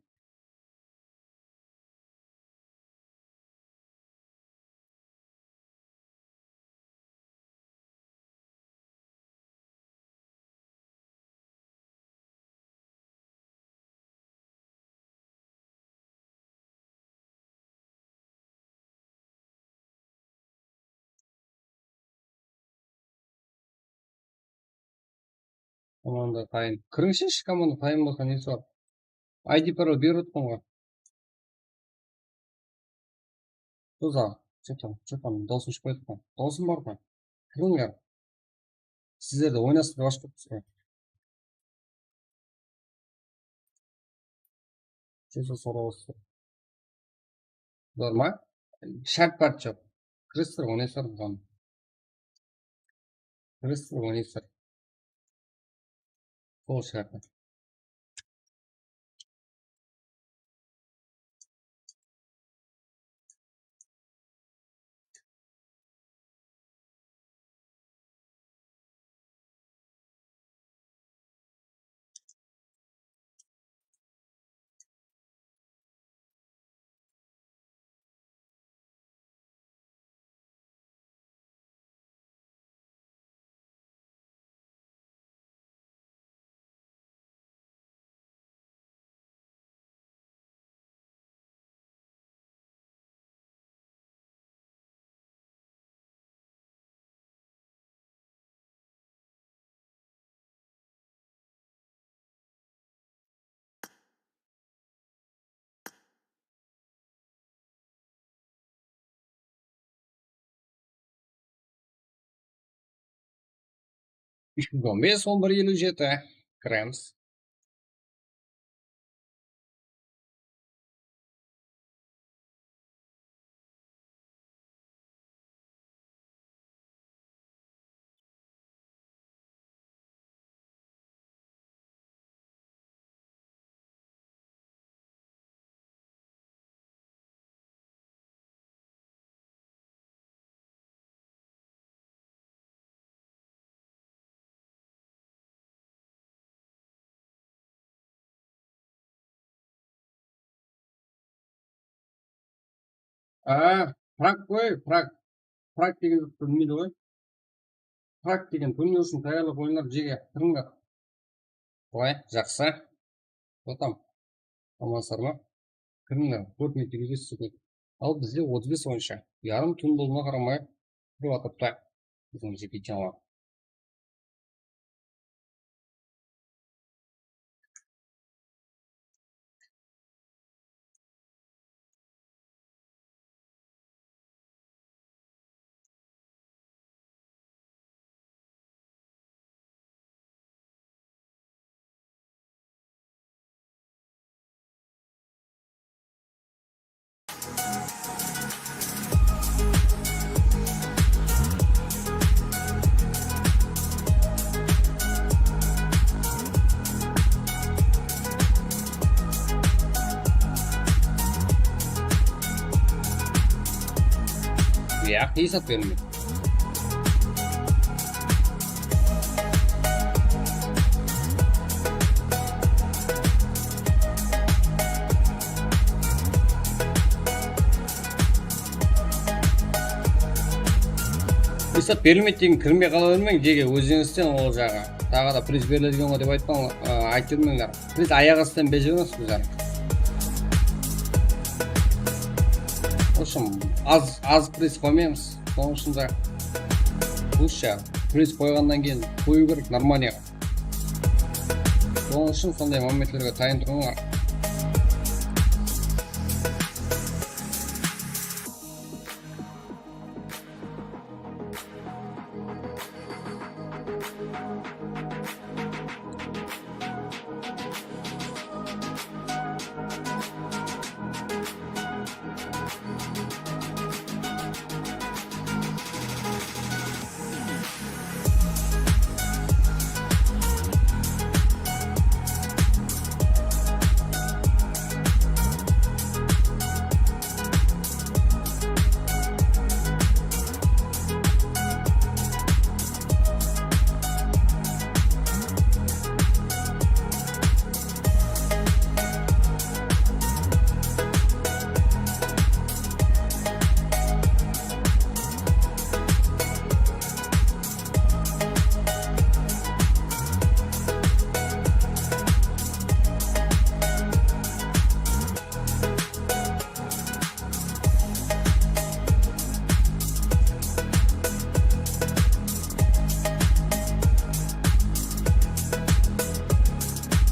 Komanda tayın. Kirińshi, komanda tayın bolsa nesi bar? I D parol berip otırman ǵoy. Что там, что там, dawısın shıqpay atırman. Dawısım bar ǵoy. Kirińler. Sizler de oynasıp jawashıp ketipsiz ǵoy. Jeza sorawsız. Normal. Shárt bar joq. Kiresiz, oynaysız buǵan. Kiresiz, oynaysız. Sol shárti. Úsh júz on bes, on bir, eliw jeti. Kiremiz. A, Prag qoy, Prag. Prag degen zat bilmeydi ǵoy. Prag degen turnirdin tayarlap oynar, jege, kirińler. Qoy, jaqsı. Что там? Amansızlar ma? Kirińler, kórmey televizor. Al bizde otız bes oyınshı. Yarım tún bolǵanına qaramay, turıp atırıptı. Biziń jeke channel. Yaq, esap bermeydi. Esap berilmeydi degen kirmey qala bermeń, jege, ózińizden ol jaǵı. Taǵı da priz beriledi eken ǵoy dep aytpań, a, aytıp júrmeńler. Priz ayaq astıdan berip jiberemiz bizler. В общем, az, az priz qoymaymız. Sonıń ushın da, лучше priz qoyǵannan keyin qoyıw kerek, нормально. Sonıń ushın sonday momentlerge tayın turıńlar.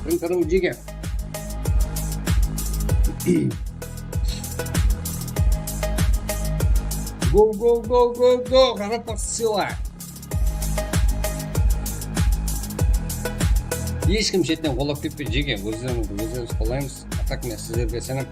Birinshi adam jege. Go, go, go, go, go! Qaraqalpaq sıyla! Hesh kim shetinen qollap ketpeydi, jege. Ózlerińizdi ózlerińiz qollaymız. A так men sizlerge isenem.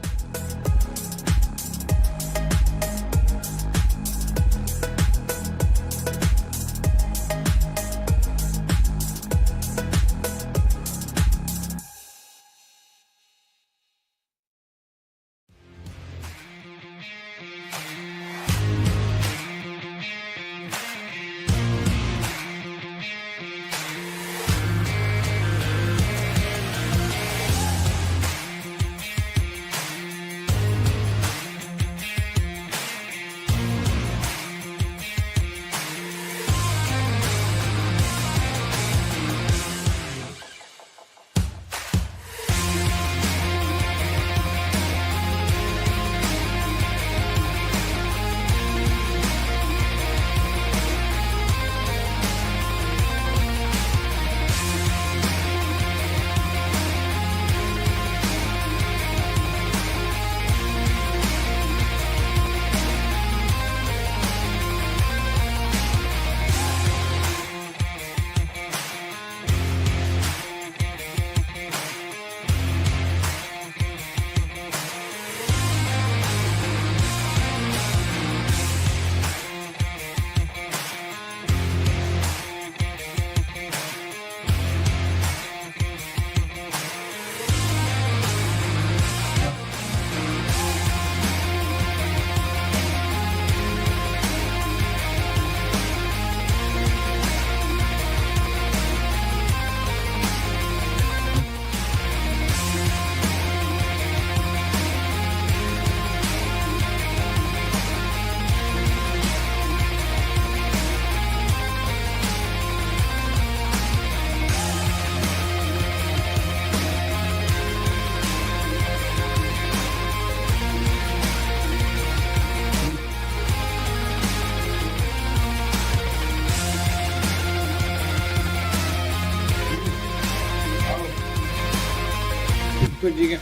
Kóp jegen.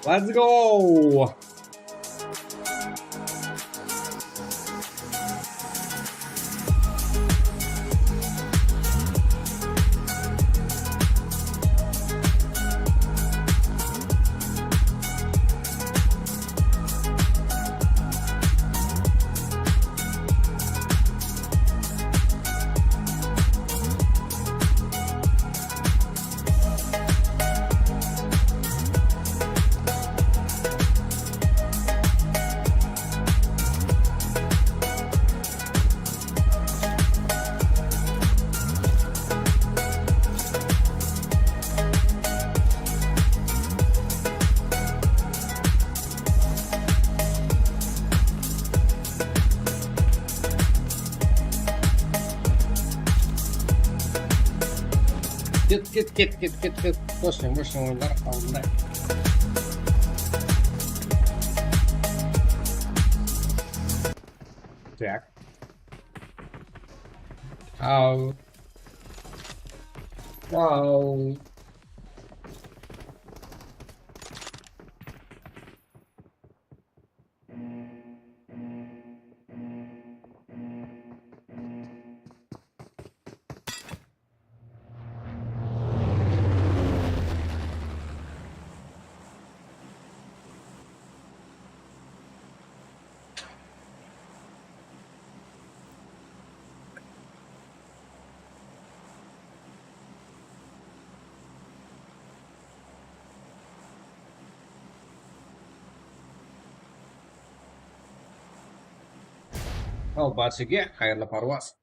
Let's go! Ket, ket, ket, ket, ket. Boshıń, boshıń oyınlar aldında. Tak. Au. Au. Al, bárshege qayırlı parwaz.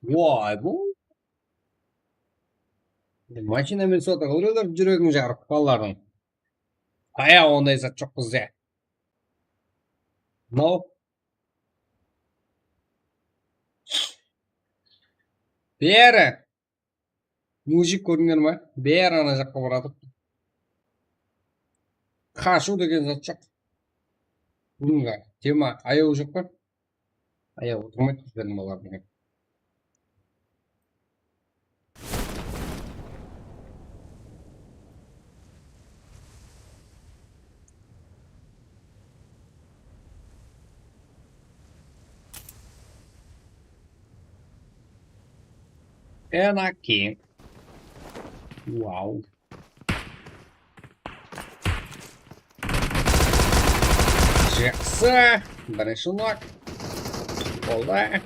Vay, bu mashina Minnesota qılıp júregiń jarıp balalardıń. Aya, onday zat joq bizde. No. Beri. Mujik kórdińler ma? Beri ana jaqqa baradı. Qashıw degen zat joq. Bunga tema, ayaw joq pa? Ayaw otırmaydı bizlerdiń balalardıń. Enaki. Wow. Jaqsı. Birinshi nok. Boldı.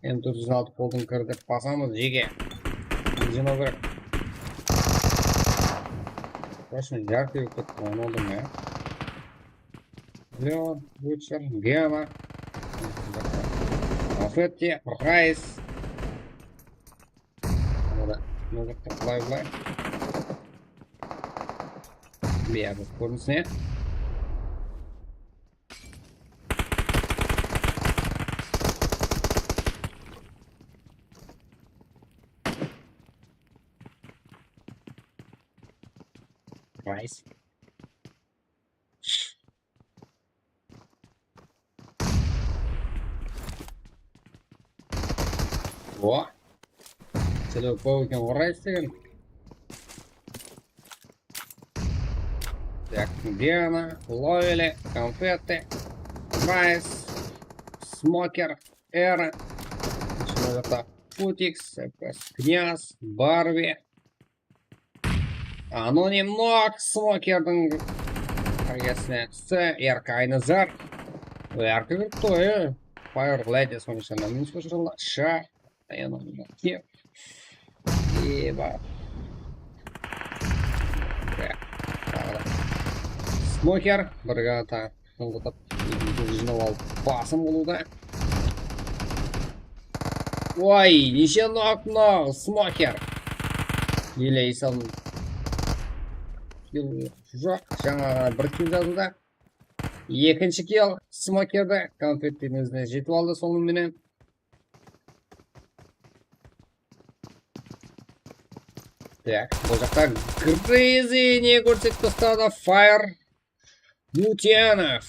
M tórt júz altı qoldıń kiri dep basamız, jege. Jınaw kerek. Точно, jarıp berip ketti, onı aldım ya. Leon, Butcher, Gema. Konfetti, Price. Mına, mına jaqta bılay, bılay. Biyazı kórinisine. Price. O. Целевой eken, orayız degen. Так, Диана, Лоэли, Конфетти, Прайс, Смокер, Эра, Шмалёта, Футикс, Князь, Барби, Anonim nok, Smokerdiń qágesine tústi, R K aynı zar. R K kiripti ǵoy, e. Fire Ladies oyınshılarına minus koshırıldı. Sha. Anonim nok. Eba. Taǵı da. Smoker, birge ta. Tońǵıtıp, jıynap alıp, basım qılıwda. Oy, neshe nok mınaw, Smoker. Ele esabın. Kill joq, jańa ǵana bir kill jazıldı. Ekinshi kill Smokerdi konfettiń izine jetip aldı sonıń menen. Tak, bul jaqta Crazy ne kórsetip tasladı, Fire. Mutyanov.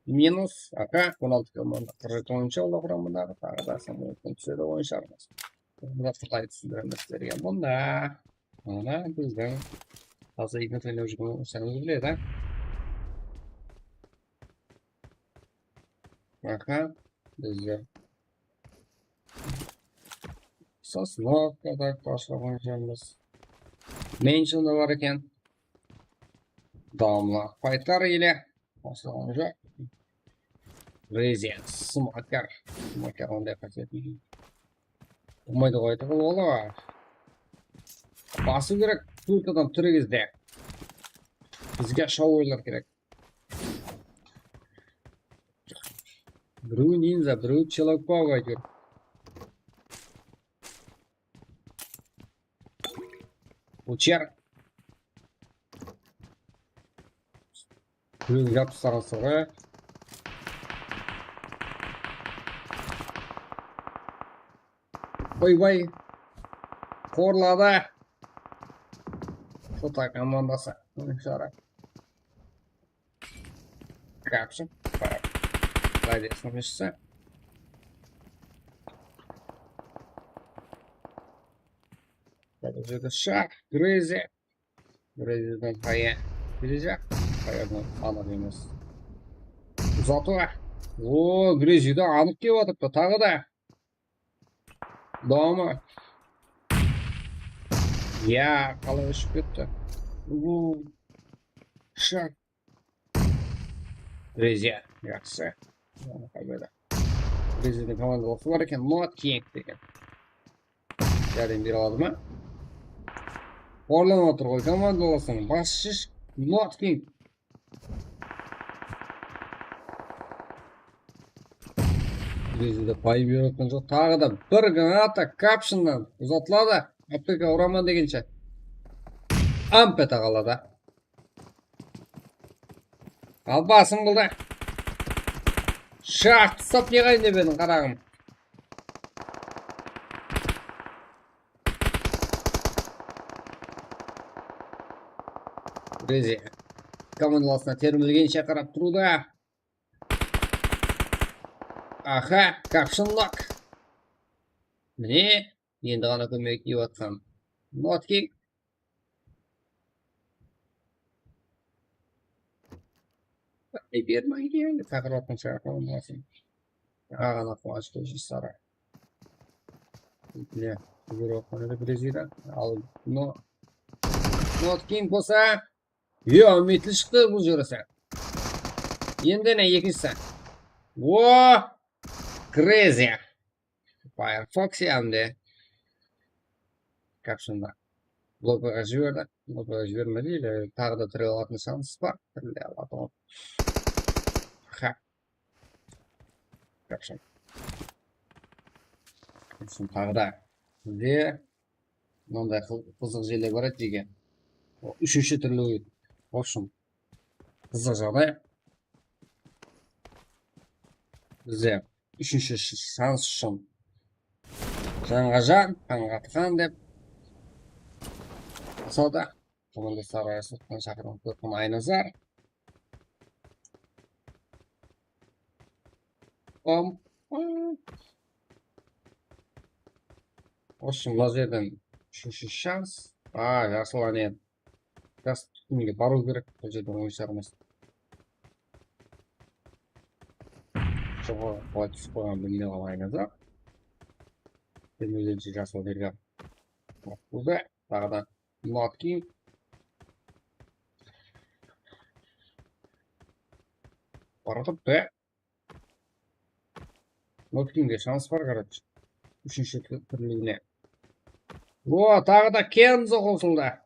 Minus, aka, on altı komanda, qırq jeti oyınshı, olar quramındaǵı, taǵı da samolyottan túsedi oyın shıǵarmaz. Bunda fly túsindiremiz sizlerge. Bunda, mına bizdiń házir ignat oynap júrgen oyınshelarımız biledi. Aka, bizde Sosnovkada basqa oyınshelarımız. Menshonda bar eken. Dawamlı faytlar ele. Basqa oyınsha. Reziya, Smoker. Smoker onday qásiyeti. Bolmaydı ǵoy, aytıp ol ola. Basıw kerek, tórt adam tiri gezde. Bizge shawırlar kerek. Birewi ninja, birewi Человек-паук, áytewir. Ucher. Birewin jap taslaǵan soǵı. Oybay. Qorladı. Xıtay komandası. Jara. Kapshın. Radiosın eshitse. Bul jerde shaq, Grezi. Greziden paya kelejaq. Payadan anıq emes. Uzatı. O, Greziden anıq kelip atırıptı. Taǵı da. Dawamı. Ya, qalay ushıp ketti. Uuu. Shaq. Reziya, jaqsı. Reziyadıń komandalası bar eken, Not King degen. Járdem bere aladı ma? Orlanıp atır ǵoy komandalasıń basshısı Not King. Bizde pay berip atqan joq. Taǵı da bir granata kapshınnan uzatıladı. Apteka uraman degenshe. Amp ete qaladı. Al basın qıldı. Shaq, stop, ne qayın dep ediń, qaraǵım. Reziya komandalasına termilgenshe qarap turıwda. Aha, kapshın lok. Mine, endi ǵana kómek tiyip atqan. Not King. Ay, bermeydi endi, taqırıp atqan shıǵar, qoymasın. Aǵana quwanısh kelsin, Sara. Mine, júrip atqan edi Brezilya. Al, no. Not King bolsa. Yo, mitli shıqtı bul júrisi. Endi ne, ekinshisi. O! Crazy. Firefox endi. Kapshında. Lobbyǵa jiberdi. Lobbyǵa jibermedi, ele taǵı da tire alatın shans bar. Tire alatın. Ha. Kapshın. Kapshın taǵı da. Bizde mınanday qı-, qızıq jerler bar edi jeke. O, úshinshi túrli, в общем, qızıq jaǵday. Bizde úshinshi sh-, shans ushın janǵa jan, qanǵa qan dep. Qosıldı. Komandası arasıqtan shaqırǵan kóp Aynazar. Om. В общем, mına jerden úshinshi shans. A, jasıl áne. Jas tútinge barıw kerek, bul jerden oyınsar emes. Joqarı qalay túsip qoyǵanın bilmey qalǵan Aynazar. Bilmegenshe jasıl bergen. Bul da taǵı da Not King. Barıp be. Not Kingge shans bar, короче. Úshinshi tú-, túrligine. O, taǵı da Kenzo qosıldı.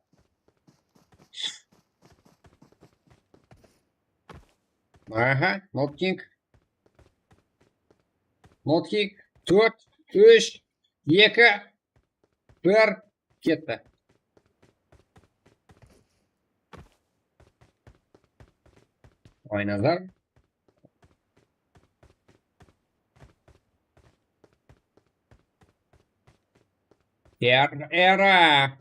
Aha, Not King. Not King. Tórt, úsh, eki, bir, ketti. Aynazar. Er-, Era.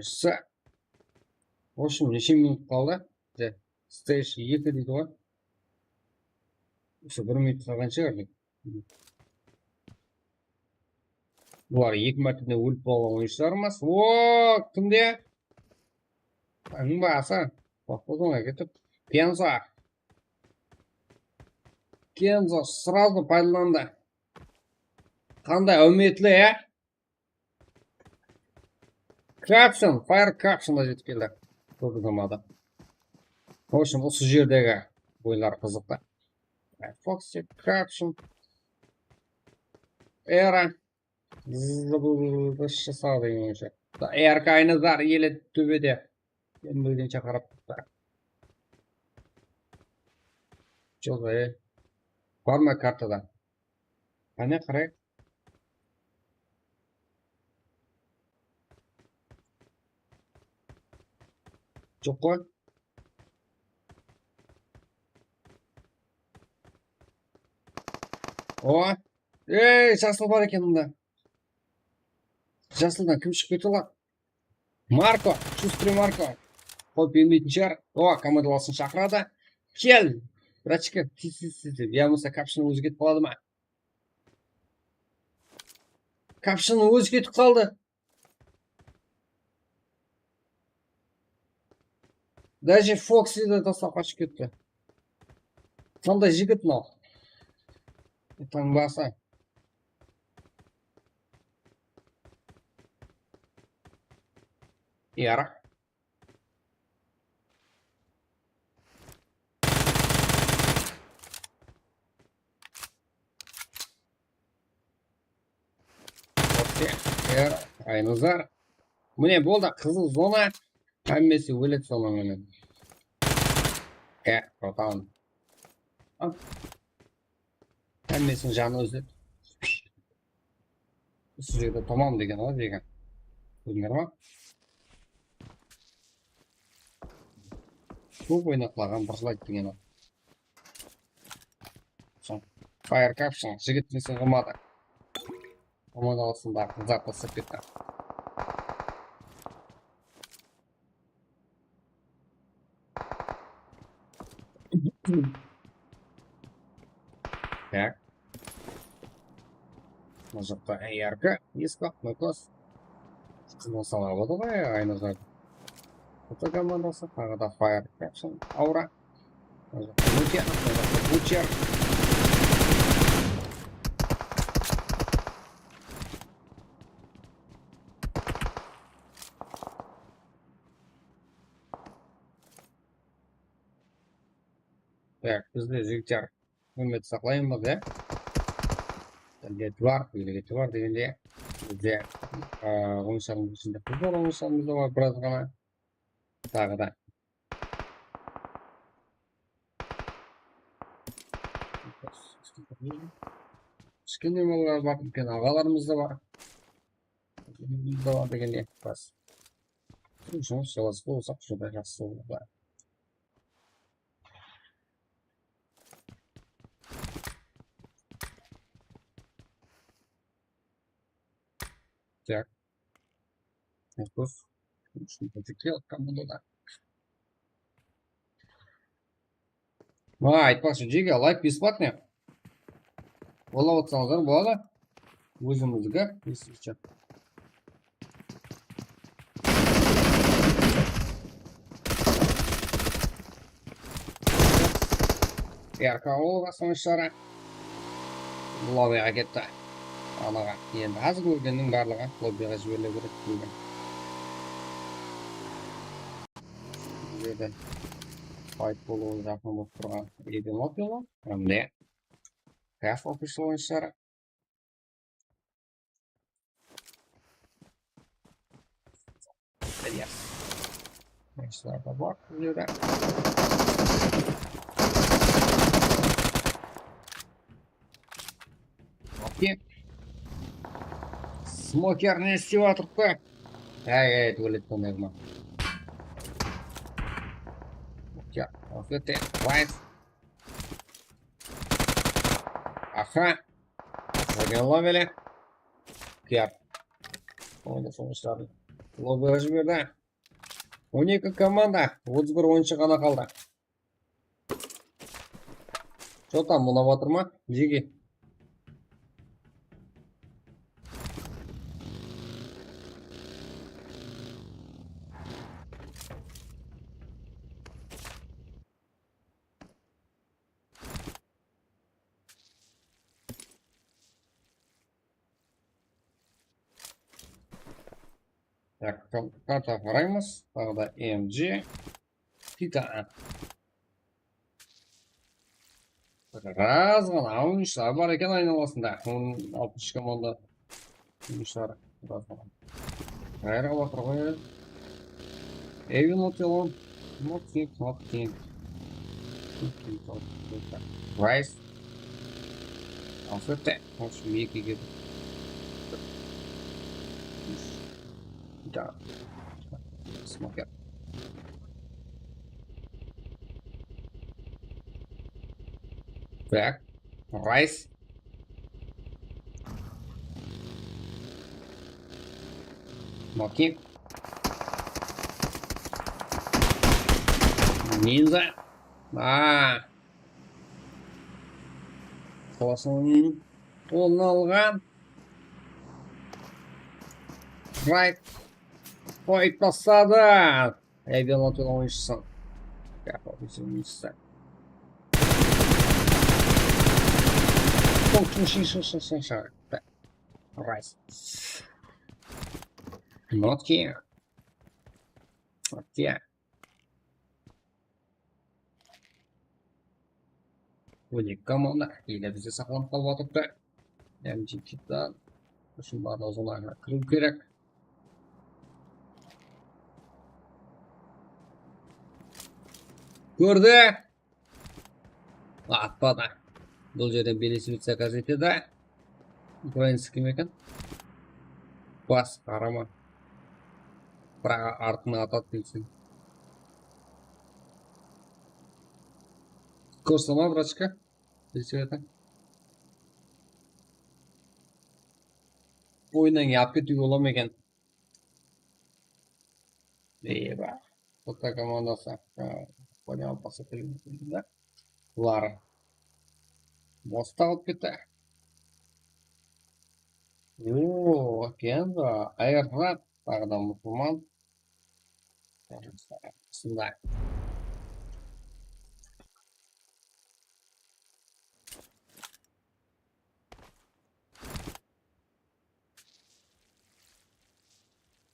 Sa-, в общем, neshe minut qaldı? Stage eki deydi ǵoy. Usı bir minut qalǵan shıǵar. Bular eki márteden ólip qalǵan oyınshılar emas. O, kimde? Tańbası. Baq, bozmay ketip. Kenzo. Kenzo сразу paydalandı. Qanday áwmetli, ya? Caption, Fire Caption da jetip keldi. Kóp uzamadı. В общем, usı jerdegi oyınlar qızıqtı. Fox, Caption. Era. Zıbıldı shısa degen oyınsha. Da, Erka Aynazar ele tóbede. Men bilgenshe qarap turıptı. Joq, e. Bar ma kartada? Qáne, qarayıq. Joq ǵoy. O. Ey, jasıl bar eken mında. Jasıldan kim shıǵıp kete aladı? Marko, Shustrıy Marko. Qol bermeytin shıǵar. O, komandalasın shaqıradı. Kel, bratchika, tez, tez, tez dep. Ya bolmasa kapshınıń ózi ketip qaladı ma? Kapshınıń ózi ketip qaldı. Даже Foxy de taslap qashıp ketti. Qanday jigit mınaw? Tańbası. Yaraq. Okey, er, Aynazar. Mine, boldı, qızıl zona. Hámmesi óledi sonıń menen. E, bratан. Hámmesiniń janı ózedi. Usı jerde tamam degen ǵoy degen. Kórdińler ma? Kóp oynaqlaǵan bir jıl ayt degen ǵoy. Fire Caption jigit nesen qılmadı. Komanda astındaǵı qızlar taslap ketti. Tak. Mına jaqta A R K, espak, Nokos. Qızıl sala boldı ǵoy, Aynazar. Foto komandası, taǵı da Fire Caption, Aura. Mına jaqta Butcher, mına jaqta Butcher. Tak, bizde jigitler húrmet saqlaymız, ya. Tilgeti bar, bilgeti bar degende, bizde, a, ońsharımız ishinde qız bar, ońsharımız da bar biraz ǵana. Taǵı da. Kishkene balalar bar, úlken aǵalarımız da bar. Qızımız da bar degende, bas. Jumıs jalǵasıp bolsaq, juda jaqsı bolar. Tak. Yakov. Komandada. Vay, aytpaqshı, jege, layk бесплатный. Qollap otsańızlar boladı. Ózimizdiki, eslicha. R K O basqınshlari lobbiga ketti. Anaǵa, endi házir kórgenniń barlıǵı lobbiga jiberile beredi deydi. Bul jerde fayt bolıwı jaqın bolıp turǵan Edim Opel, hám de Gaf Official oyınshıları. Yes. Oyınshılar da bar bul jerde. Okey. Smoker ne islep atırıptı? Ay, ay, tualet bolmaydı ma? Okey, okey, nice. Aha. Zagenlo bele. Kiyar. Oyunda sońıshlardı lobbiga jiberdi. On eki komanda, otız bir oyınshı ǵana qaldı. Что там, unap atır ma? Jege. Tak, karta qaraymız. Taǵı da M G. Titan. Biraz ǵana oyınshılar bar eken aynalasında. On altınshı komanda oyınshılar biraz ǵana. Qayırıp atır ǵoy. Evil Motel on. Not think, not think. Not think, not think. Rise. Alsette. Osıp ekige. Da. Smoker. Так. Райс. Okey. Ninja. Aa. Qosın onı alǵan. Right. Qoyıp tasladı. Ey, Belmont oyınshısı. Yapalım, oyınshısı. Qol, shın, shın, shın, shın, shın. Right. Not here. Not here. On eki komanda ele bizde saqlanıp qalıp atırıptı. M G T-dan. Ushın barlıǵı zonaǵa kiriw kerek. Kórdi. Atpadı. Bul jerden belesevit zakaz etedi. Ukrainskiy meken? Bas, qarama. Biraq artına atadı deysen. Korsama, bratishka. Belesevit. Oyınnan alıp ketiw bola ma eken? Eyba. Xitay komandası, e, Ispaniya alıp basa kelgen da. Bular mostı alıp ketti. Oo, Kenzo, Ayrat, taǵı da musulman. Usınday.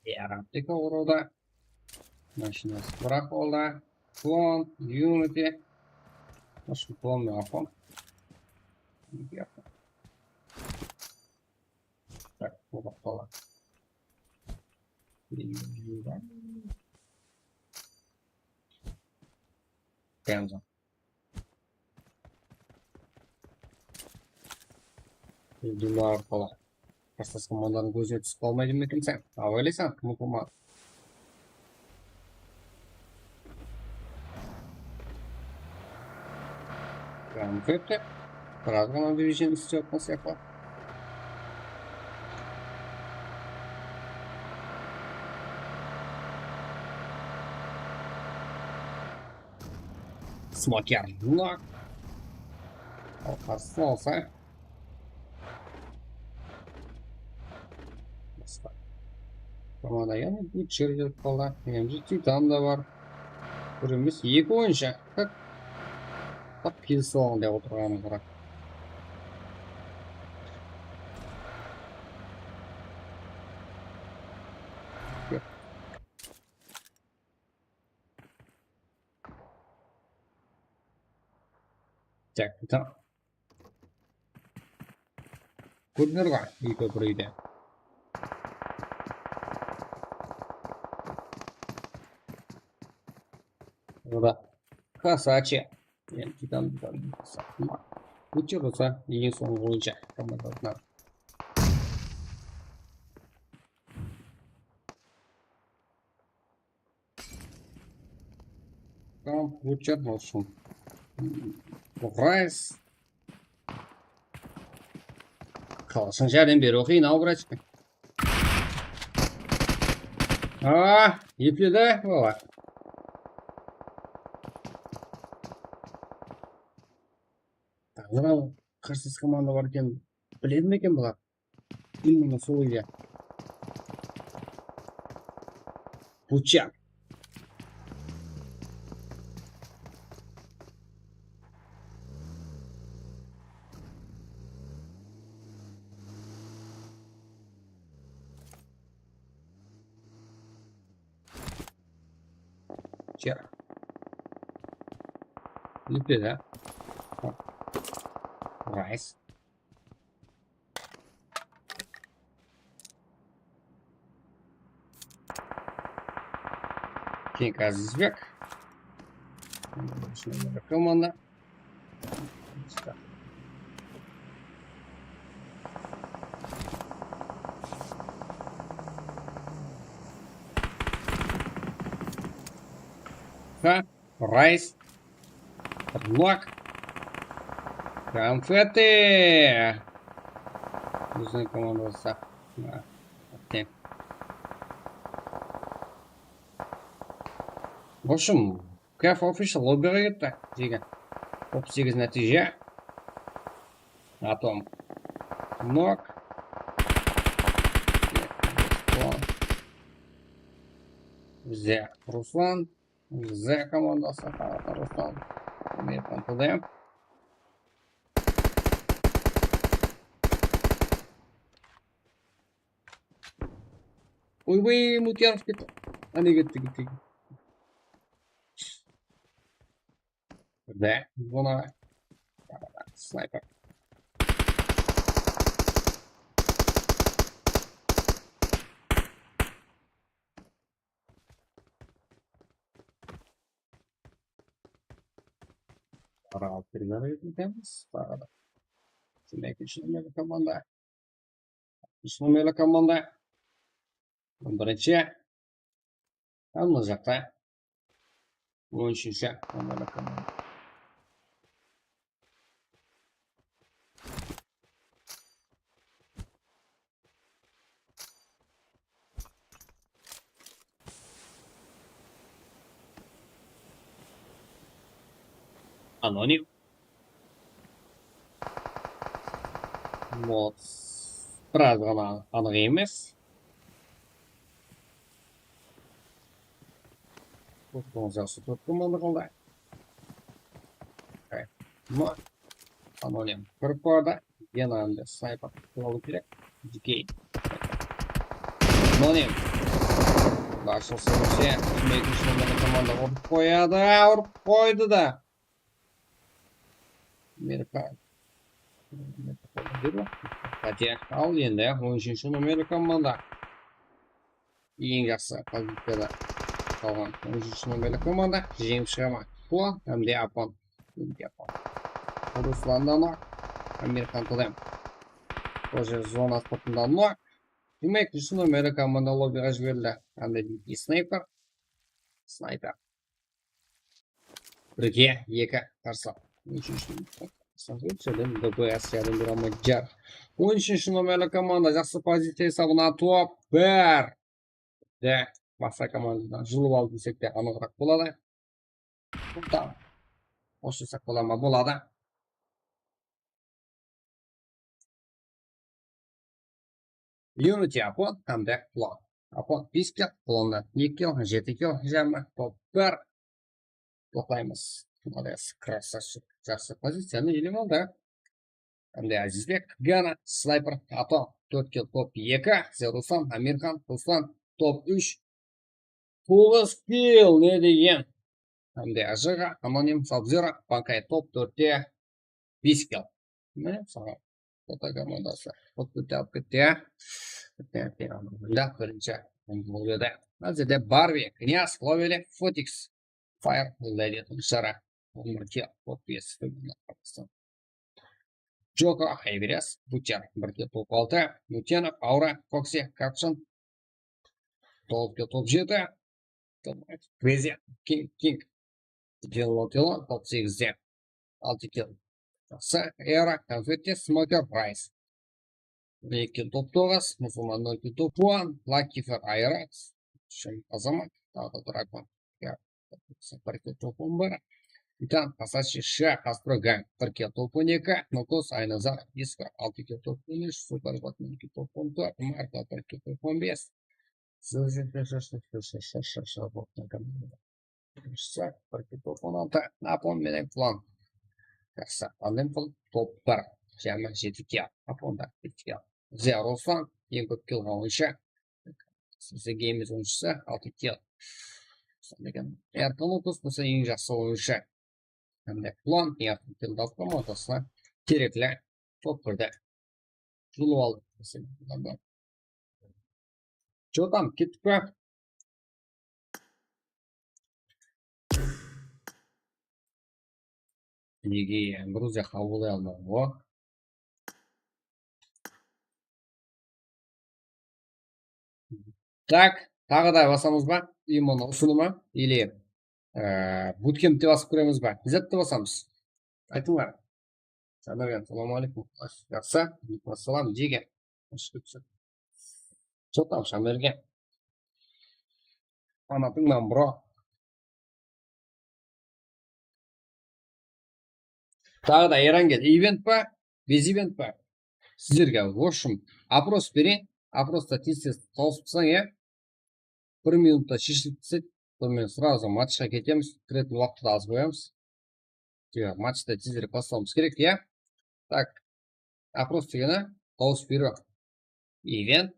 Yarattık oğurıda. Mashinası biraq oldı. Klon, Unity. Nasıl klon mı, afon? Tak, bu baqpalar. Kenzo. Dúnya arqalı. Qarsaǵan komandanıń kózine túsip qalmaydı ma ekenseń? Awa, eleseń, kim oqıma? Konfetti. Biraz ǵana движение islep atqan sıyaqlı. Smoker. Nok. Al, qarsı alsa. Basqa. Komanda yaǵnıy Butcher kelip qaldı. M G Titan da bar. Bir emes, eki oyınshı. Tap kelisi alǵan dep otırǵanına qara. Tak, tamam. Kórdińler ǵoy, eki bir úyde. Oda Kasachi. Endi Titan, Titan, Butcher bolsa eń sońǵı oyınshı komandasına. Tamam, Butcher bolsın. Rice. Qalasıń járdem beriw qıyın-aw, bratishka. Aa, epledi bala. Taǵı da qarsısı komanda bar eken. Biledi me eken bular? Именно sol uyda. Butcher. Butcher. Lipede. Rice. Keyin Azizbek. Komanda. Ha, Rice. Tırnaq. Konfetti. Bizden komandası. Ha, okey. В общем, Kaf Official lobbyǵa ketti, jigit. Otız segiz nátiyje. Atom. Nok. Bizde Ruslan. Z komandası, Ruslan. Amerikan T D M. Oybay, Mutyanov ketti. Áne ketti, ketti. Bizde zona. Snayper. Ara alıp bergen ekenbiz, tағы da. Demek, úsh nomerli komanda. Úsh nomerli komanda. Birinshi. Hám mına jaqta on úshinshi nomerli komanda. Anonim. Вот. Biraz ǵana anıq emes. Toqtań jaqsı tórt komanda qaldı. Mına anonim kirip bardı. Yana endi snayper alıw kerek. Dikey. Anonim. Basshısı ise, ekinshi nomerli komanda urıp qoyadı. Urıp qoydı da. Amerika. Qáte, al endi on úshinshi nomerli komanda. Eń jaqsı poziciyada qalǵan on úshinshi nomerli komanda. Jeńip shıǵa ma? Pulan hám de Apon. Ruslan da nok. Amerikan T D M. Тоже zona sırtında nok. Demek, úsh nomerli komanda lobbyǵa jiberildi. Hám de snayper. Snayper. Birge eki qarsa. D P S jardım beraman jar. On úshinshi nomerli komanda jaqsı poziciya esabına top bir. De, basqa komandadan julıp aldı desek te anıǵıraq boladı. Toqta. Qosılsaq bola ma? Boladı. Unity Apon hám de Qulon. Apon bes kill, Qulonnan eki kill, jeti kill, jámi top bir. Toqtaymız. Молодец, красавчик. Jaqsı poziciyanı iyelep aldı. Hám de Azizbek, Gana, Snayper, Atom, tórt kill, top eki, Ruslan, Amirxan, Ruslan, top úsh, toǵız kill, ne degen? Hám de Ajıǵa, Anonim, Sabzera, Bankay, top tórtte, bes kill. Mine, saǵan. Xotay komandası. Top tórtte alıp ketti, ya. Birinshi. Házirde Barvi, Knyaz, Loveli, Fotix, Fire, Ladiyatıń Jara. On bir kill, top bes. Joko, Ayberes, Butcher, bir kill, top altı. Mutenov, Aura, Koksi, Kapshın, top kill, top jeti. Prezident, King, King. Yellow Telo, top segizde. Altı kill. Jaqsı, Era, Konfetti, Smoker, Rice. Eki kill, top toǵız, Musulman, nol kill, top on, Lucky for Ayra, Shın Azamat, taǵı da Dragon. Ya, bir kill, top on bir. Titan, Asashi, Sha, Astrogang, bir kill, top on eki, Nokos, Aynazar, Iskra, altı kill, top on úsh, Super Batman, iki kill, top on tórt, Marko, bir kill, top on bes. Shıqsa, bir kill, top on altı, Apon menen Plan. Jaqsı, Alemful, top bir, jámi jeti kill, Aponda eki kill. Ziya Ruslan, eń kóp kill oyınshı. Size Games oyınshısı, altı kill. Sonda eken, Erkin Lukas bolsa eń jaqsı oyınshı. Hám de Plan, eń kóp kill alıp komandasına kerekli top birdi. Julıp aldı. Jotam, kettik pe? Nege Ambroziya qabıllay almadı ǵo? Tak, taǵı da basamız ba? Imенно usını ma? Ili, e, butkempte basıp kóremiz ba? Izette basamız. Aytıńlar. Sanagan, salam aleykum. Jaqsı. Aleykum assalam, Jege. Xosh kelipsiz. Jotam, Shamerge. Ana, tıńlań, bro. Taǵı da Erangel event pa? Bez event pa? Sizlerge, в общем, опрос bereyin. Опроста tez-tez qawısıpsań, ya. Bir minutta sheshilip ketsek, sonıń menen сразу matchqa ketemiz. Kiretin waqıttı da az qoyamız. Sebep matchta tezirek baslawımız kerek, ya. Так, опрос degeni dawıs beriw. Event.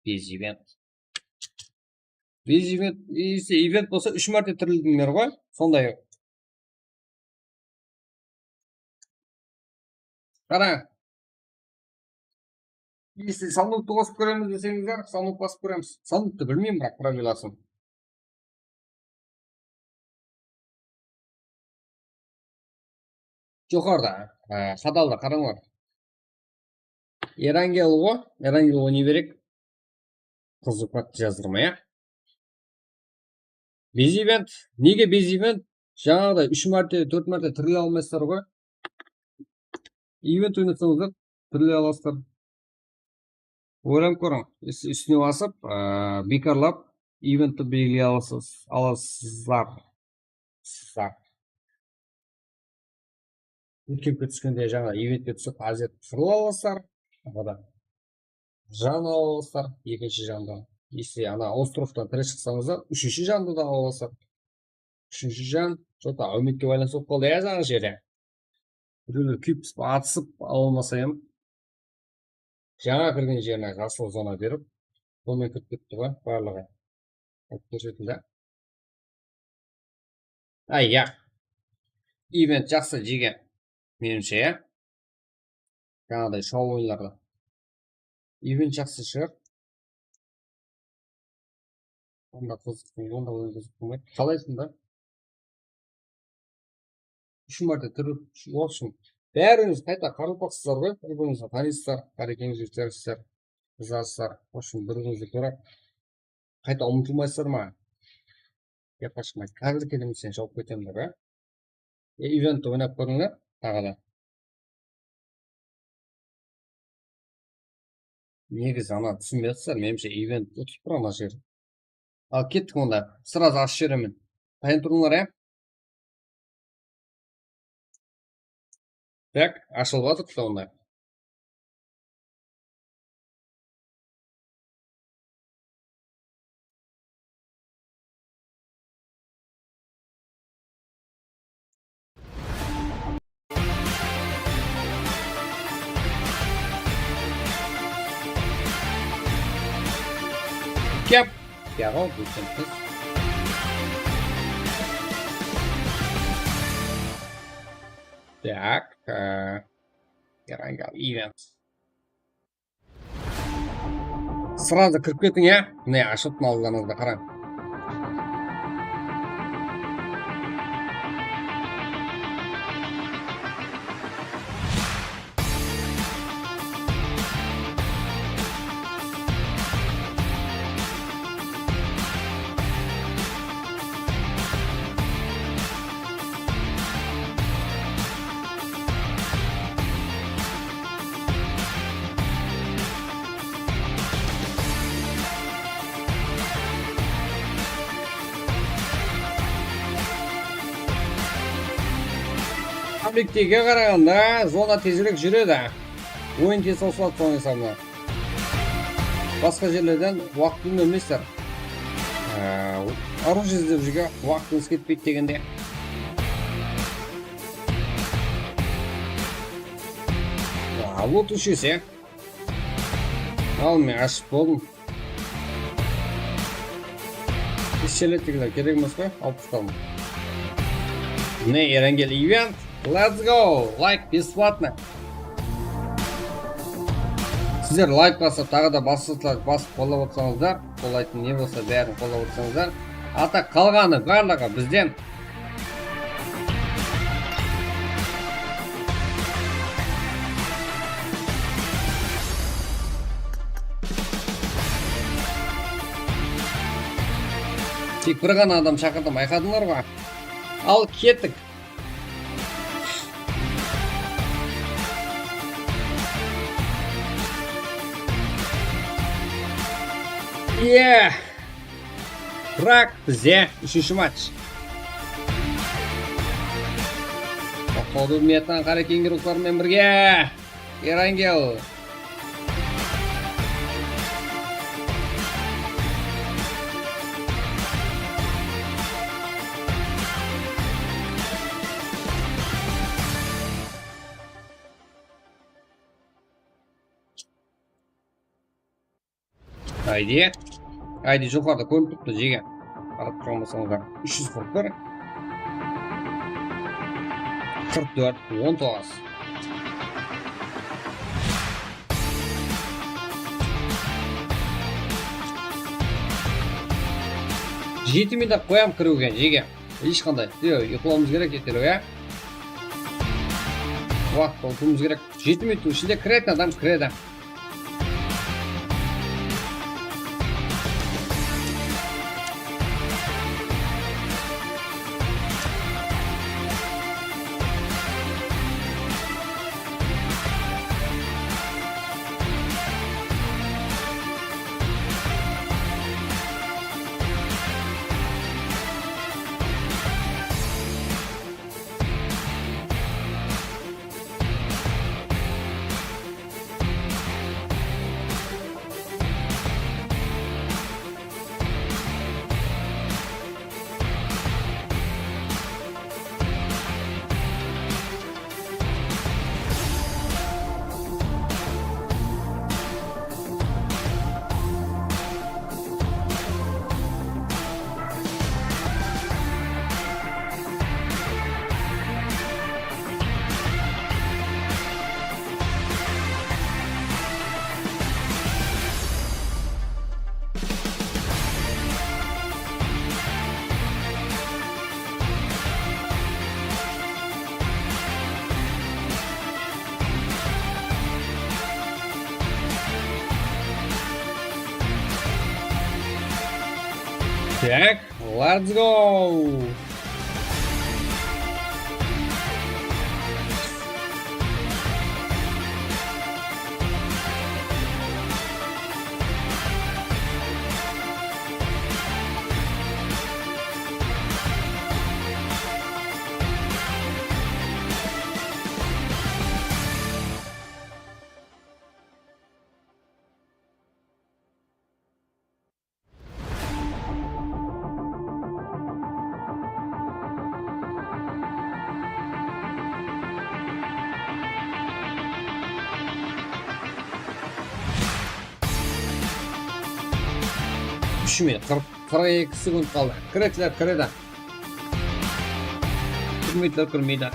Biz event. Biz event, если event bolsa, úsh márte tirildińler ǵoy, sonday. Qarań. Если sanduqtı qosıp kóremiz deseńizler, sandıq basıp kóremiz. Sanduqtı bilmeymen, biraq, pravilasın. Joqarıda, e, hadalda qarańlar. Erangel ǵo, Erangel oynay berek. Qızıq pattı jazdırma, ya. Biz event, nege biz event? Jańaǵıday úsh márte, tórt márte tirile almaysızlar ǵoy. Event oynasańızlar, tirile alasızlar. Oylanıp kóriń. Ús-, ústine basıp, aa, biykarlap, eventti belgiley alasız, alasızlar. Sizler. Úlkemke túskende jańa eventke túsip, aziyat sırıp alasızlar. Odan jan ala alasızlar, ekinshi jandan. Если ana ostrovtan tire shıqsańızlar, úshinshi jandı da ala alasızlar. Úshinshi jan, что-то áwmetke baylanısıp qaldı, ya, jańa jerde. Birewler kúyip pisip, atısıp ala almasa em. Jańa kirgen jerine jasıl zona berip, sonıń menen kirip ketti ǵoy, barlıǵı. Kórsetildi. Ay, ya. Event jaqsı jegen, menimshe, ya. Jańaday shou oyınlarda. Event jaqsı shıǵar. Onda qızıq, onda oyın qızıq bolmaydı. Qalaysın da? Úsh márte turıp, в общем, bárińiz qayta qarılpaqsızlar ǵoy, bir-birińizdi tanıysızlar, Qarekeńiz, Júrterissizler, Jazsızlar, в общem, bir-birińizdi kórip, qayta umıtılmaysızlar ma? Gap shıqpaydı. Házir kelemen, sen jawap ketemen dep, á? E, eventti oynap kórińler, taǵı da. Negizi, ana, túsinbey atırsızlar, menimshe, event utıp tur ana jer. Al, kettik onda. Сразу ashıp jiberemen. Tayın turıńlar, ya. Так, ashılıp atırıptı onda. Kep. Yaǵo, bul kempimiz. Так, e, Erangel event. Сразу kirip ketiń, ya. Mine, ashıp, aldılarıńızda qarań. Publiktege qaraǵanda zona tezirek júredi. Oyın tez sawısadı sonıń esabına. Basqa jerlerden waqıt únlemeysiz. Á, оружие izlep júrgen waqtıńız ketpeydi degende. Á, loot úsh ese. Al, men ashıp boldım. Pistoletigiler kerek emes pe? Alıp tasladım. Mine, Erangel event. Let's go! Like бесплатно. Sizler like basıp, taǵı da basıp, basıp qollap otsańızlar, qollaytın ne bolsa bárin qollap otsańızlar. A так qalǵanı barlıǵı bizden. Tek bir ǵana adam shaqırdım, ayqadıńlar ǵoy. Al, kettik. Ye! Biraq bizde úshinshi match. Odur miyattan qara keyingi ruxlar menen birge. Erangel. Aydi. Aydi joqarıda kórinip turıptı, jege. Qarap turǵan bolsańızlar. Úsh júz qırq bir. Qırq tórt, on toǵız. Jeti minut qoyam kiriwge, jege. Hesh qanday. Yo, uyqılawımız kerek, erterew, ya. Waqıt ulıtıwımız kerek. Jeti minuttıń ishinde kiretin adam kiredi. Tak, let's go! Úsh minut, qırq, qırq eki sekund qaldı. Kirediler, kiredi. Kirmeydiler, kirmeydi.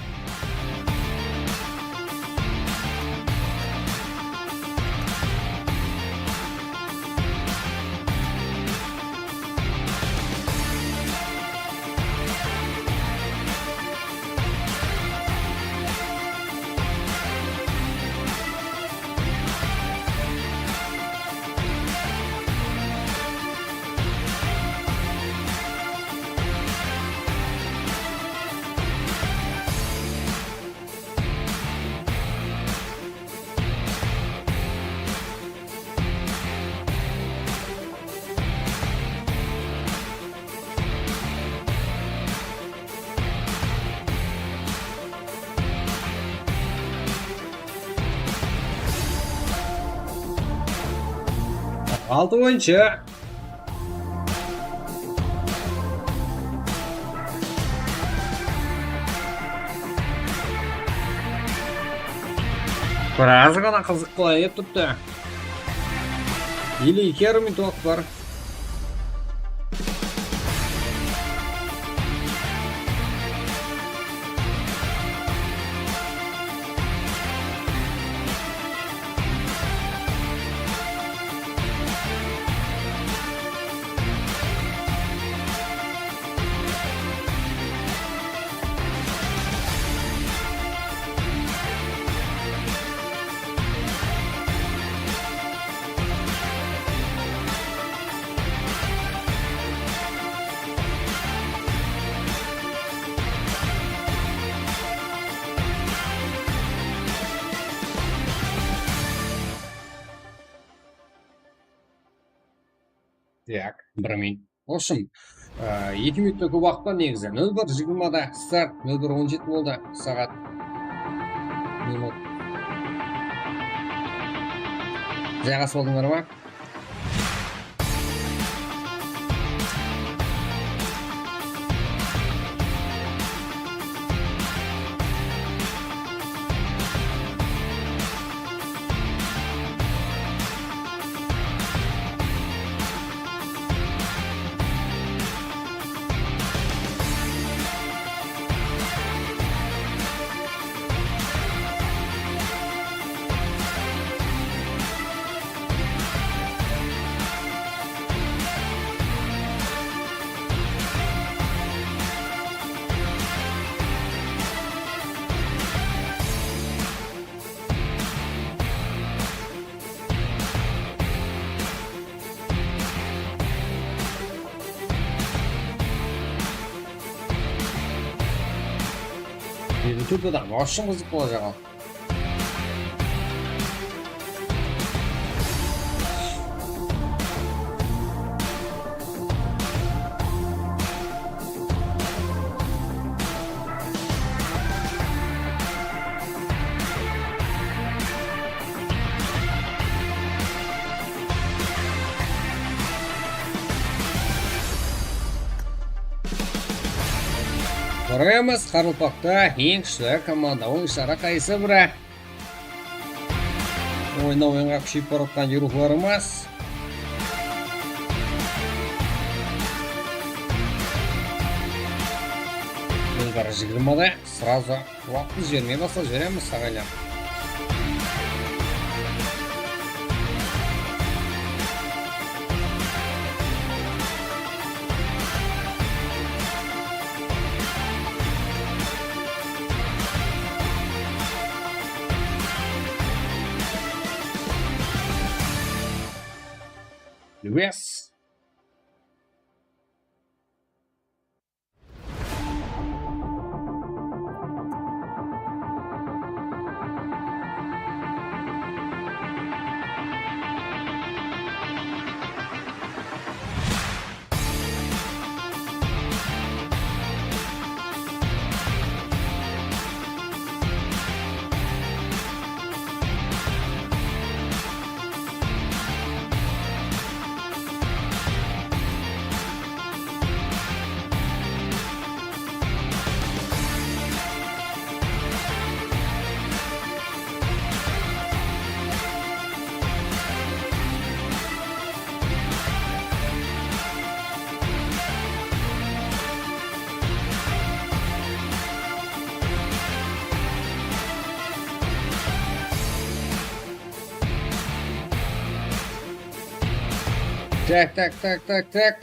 Altı oyunshı. Biraz ǵana qızıq qılayın dep turıptı. Elli eki yarım minut waqıt bar. Tak, bir minut. Olsın, e, eki minuttan kóp waqıt bar negizi. Nol bir jigirmada start, nol bir on jeti boldı. Saat Minut. Jayǵasıp aldıńlar ma? Elli tórt adam, oshın qızıq bolajaq al. Kóremiz, qaraqalpaqta eń kúshli komanda oyınshıları qaysı biri? Oyınnan oyınǵa kúsheyip baratqan yurıqlarımız. Minutlar jigirmada, srazu waqtın jibermey baslap jiberemiz saǵaylar. Yes. Tak, tak, tak, tak, tak.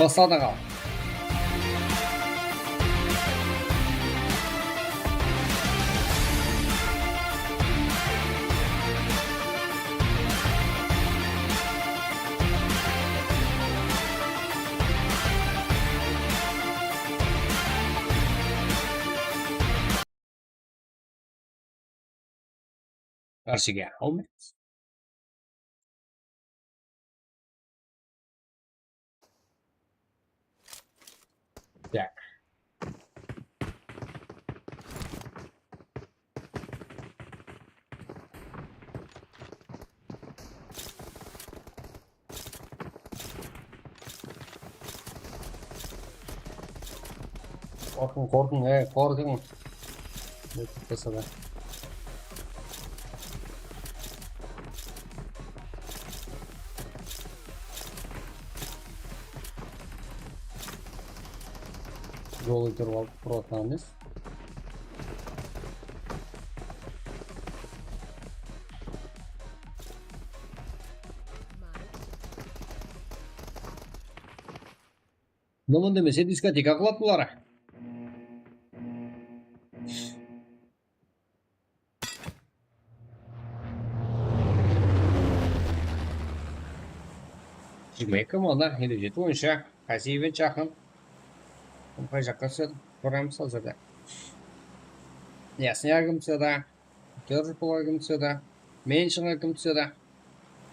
Basladıq al. Qarshıga almaymiz. Так. Qorqıń, qorqıń, e, qorqıń. Ne tasa da. Jol itirip alıp turıp atırǵan emes. Mına mında mese diskoteka qıladı bular. Jigirma eki komanda, elli jeti oyınsha, qaysı event jaqın? Kim qay jaqqa túsedi? Kóremiz házirde. Yasnıyaǵa kim túsedi? Kerjupılaǵa kim túsedi? Menshinǵa kim túsedi?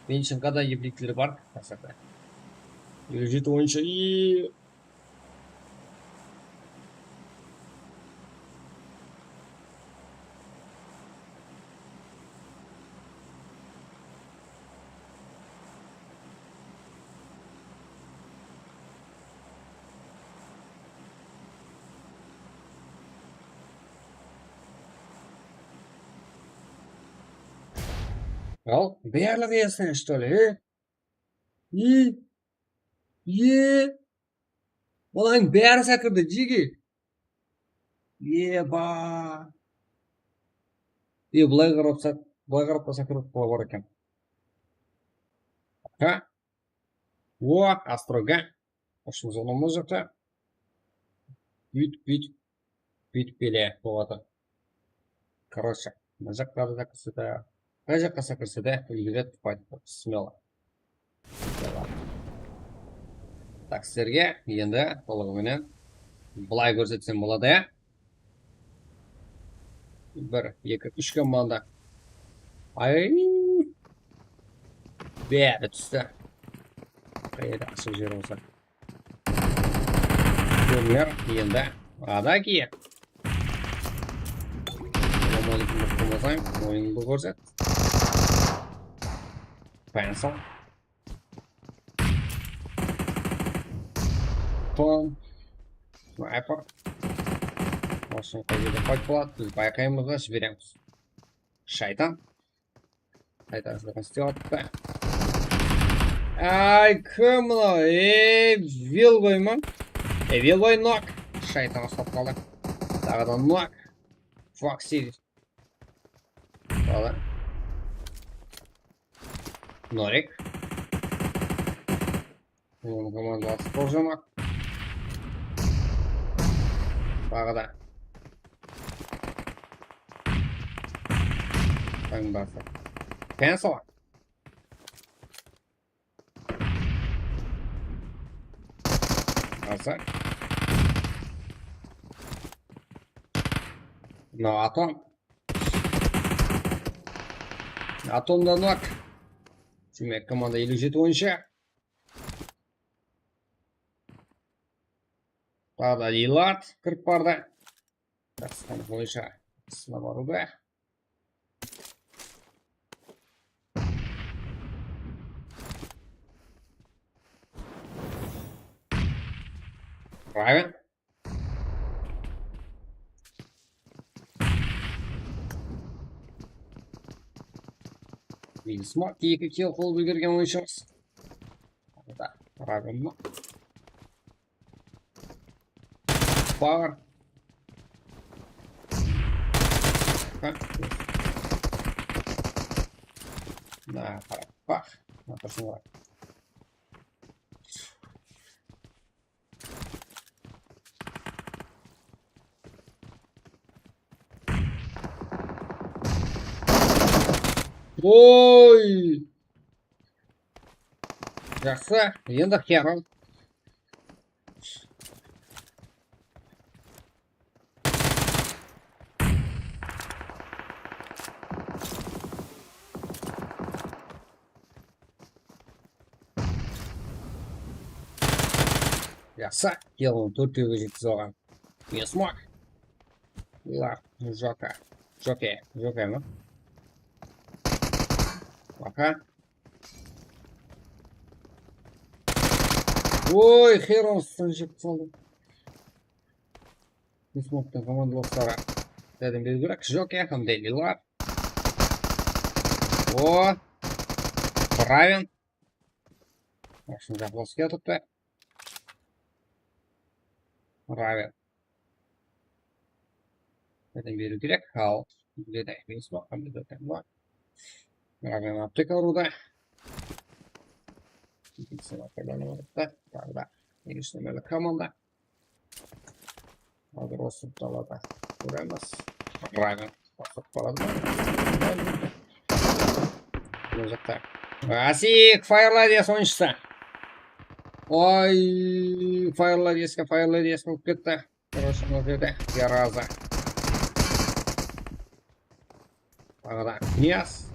Menshinǵa da eblitler bar házirde. Elli jeti oyınsha, i- Al, bárligi esine, что ли, e? E? E? Olardıń bári sákirdi, jigi. Eba. E, bılay qarap sa-, bılay qarap tursa kirip qala bar eken. Ha? O, Astroga. Ushımız onımız joqta. Bút, bút, bút bele boladı. Короче, mına jaqqa da kirse de, qay jaqqa kirse de, úlgiredi, tıpaydı, смело. Tak, sizlerge endi tolıǵı menen bılay kórsetsem boladı, ya. Bir, eki, úsh komanda. Ay. Bári tústi. Qayerdi ashıq jer bolsa. Kóringer endi. Ada kiyip. Asalawma áleykum, dost bolmasań, oyındı kórset. Pencil. Tom. Sniper. Mashina qay jerde payt boladı, biz bayqaymız da jiberemiz. Shaytan. Qayta izlegen isleyaptı. Ay, kim mınaw? Ey, Vilboy ma? Ey, Vilboy, nok. Shaytan uslap qaldı. Taǵı da nok. Foxy. Qaldı. Norik. Onıń komandası qol jamaq. Taǵı da. Tańbası. Pencil. Asa. Mınaw Atom. Atom da nok. Demek, komanda elli jeti boyınsha. Taǵı da Lillard kirip bardı. Basqan boyınsha sına barıwda. Raven. Winsmok eki kill qılıp úlgergen oyınshımız. Raven ma? Power. Ha? Na, qara, bax. Mına tursın, qara. Oy! Jaqsı, endi Heron. Jaqsı, Heron tórtewge jetkizip alǵan. Winsmok. Ular, Joka. Joke, Joke ma? Baka. Oy, Heronstan jep saldı. Winsmoktıń komandalosları. Dedim, bir bırak, Joke hám de Lillard. O, Raven. Aslında Jablonskiy atıptı. Raven. Zaten beriw kerek. Al. Bizde de emes, baqqa bizde de bar. Raven apteka urıwda. Ikkinchisi qo'llanib olibdi. Tag'da. Eki júz nomerli komanda. Házir usı dalada kóremiz. Raven basıp baradı. Mına jaqta. Asik, Fire Ladies oyınshısı. Oy, Fire Ladieske, Fire Ladieske bolıp ketti. Короче, mına jerde Yaraza. Taǵı da Knyaz.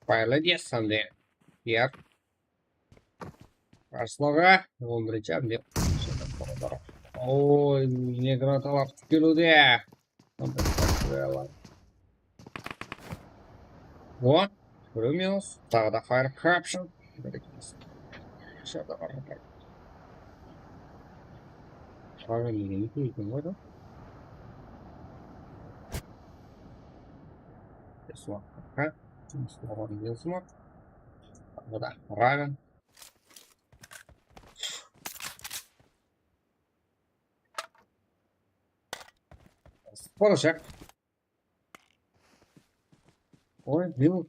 Fire Ladies, hám de Yar. Qarshılarǵa on birinshi hám de. Oy, ne granatalar túsip keliwde. O, birew minus. Taǵı da Fire Corruption. Raven degen eki eken ǵoy da. Smoke. Ha? Smoke. Taǵı da Raven. Sıpırıshaq. Oy, ne bul?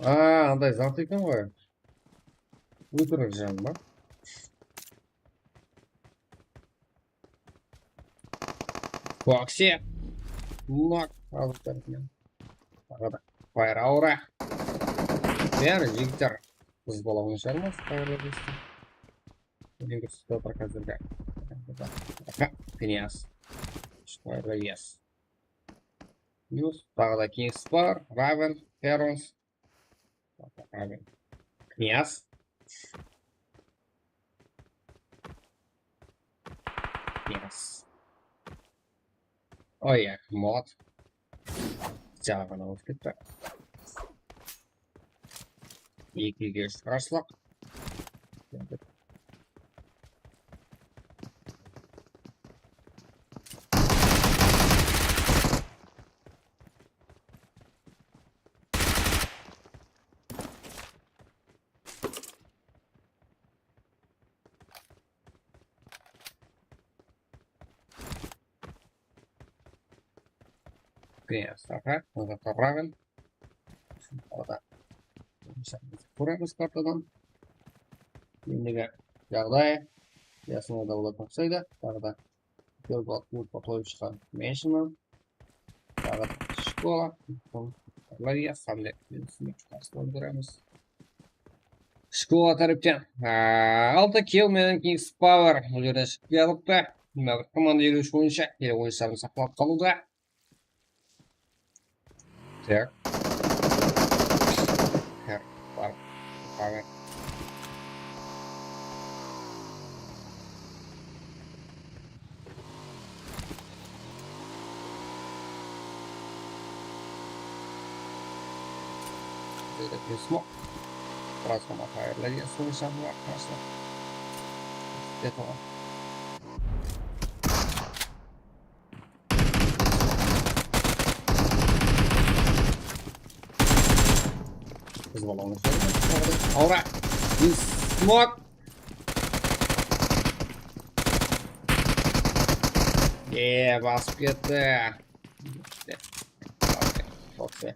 Aa, anday zat eken ǵoy. Ótirik jan ba? Foxy. Nok. Alıp berdim. Taǵı da Fire Aura. Bári jigitler. Qız bala oynashar ma? Fire Ladies'te. Endi stopper házirgi. Phineas. Fire Ladies. Minus. Taǵı da Kings bar. Raven. Herons. Raven. Knyaz. Knyaz. Oy, ya, mod. Jaǵına ótip ketti. Ekige úsh qarshılıq. Knyaz, aha, mına jaqta Raven. Arada kóremiz kartadan. Endigi jaǵday. Yasına da olardan uqsaydı. Taǵı da Gilbert Wood Potovichqa menshini. Taǵı da shkola. Lavia, Hamlet, Smash, Tarslan kóremiz. Shkola tárepten, aa, altı kill menen Kings Power bul jerden shıǵıp kiyatırıptı. Mına bir komanda eliw úsh boyınsha ele oyınsharın saqlap qalıwda. Tak. Her, bar. Bar. Buyda bir smok. Transforma tayarlaydı, soń sanı arkadaşlar. Detonan. Qız bala oynaydı. Aura. Smok. Eee, basıp ketti. Okey.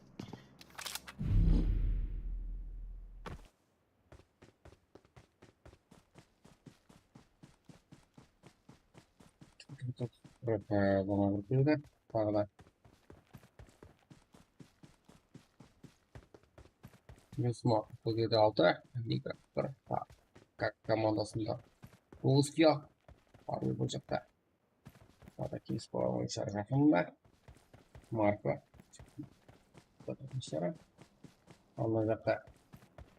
Bana bir keldi. Taǵı da. Minus bul jerde altı. Liga bir. Kak komandasında. Bul skill. Parlay bul jaqta. Taǵı da Kings Power boyınsha jaqınında. Marko. Al mına jaqta.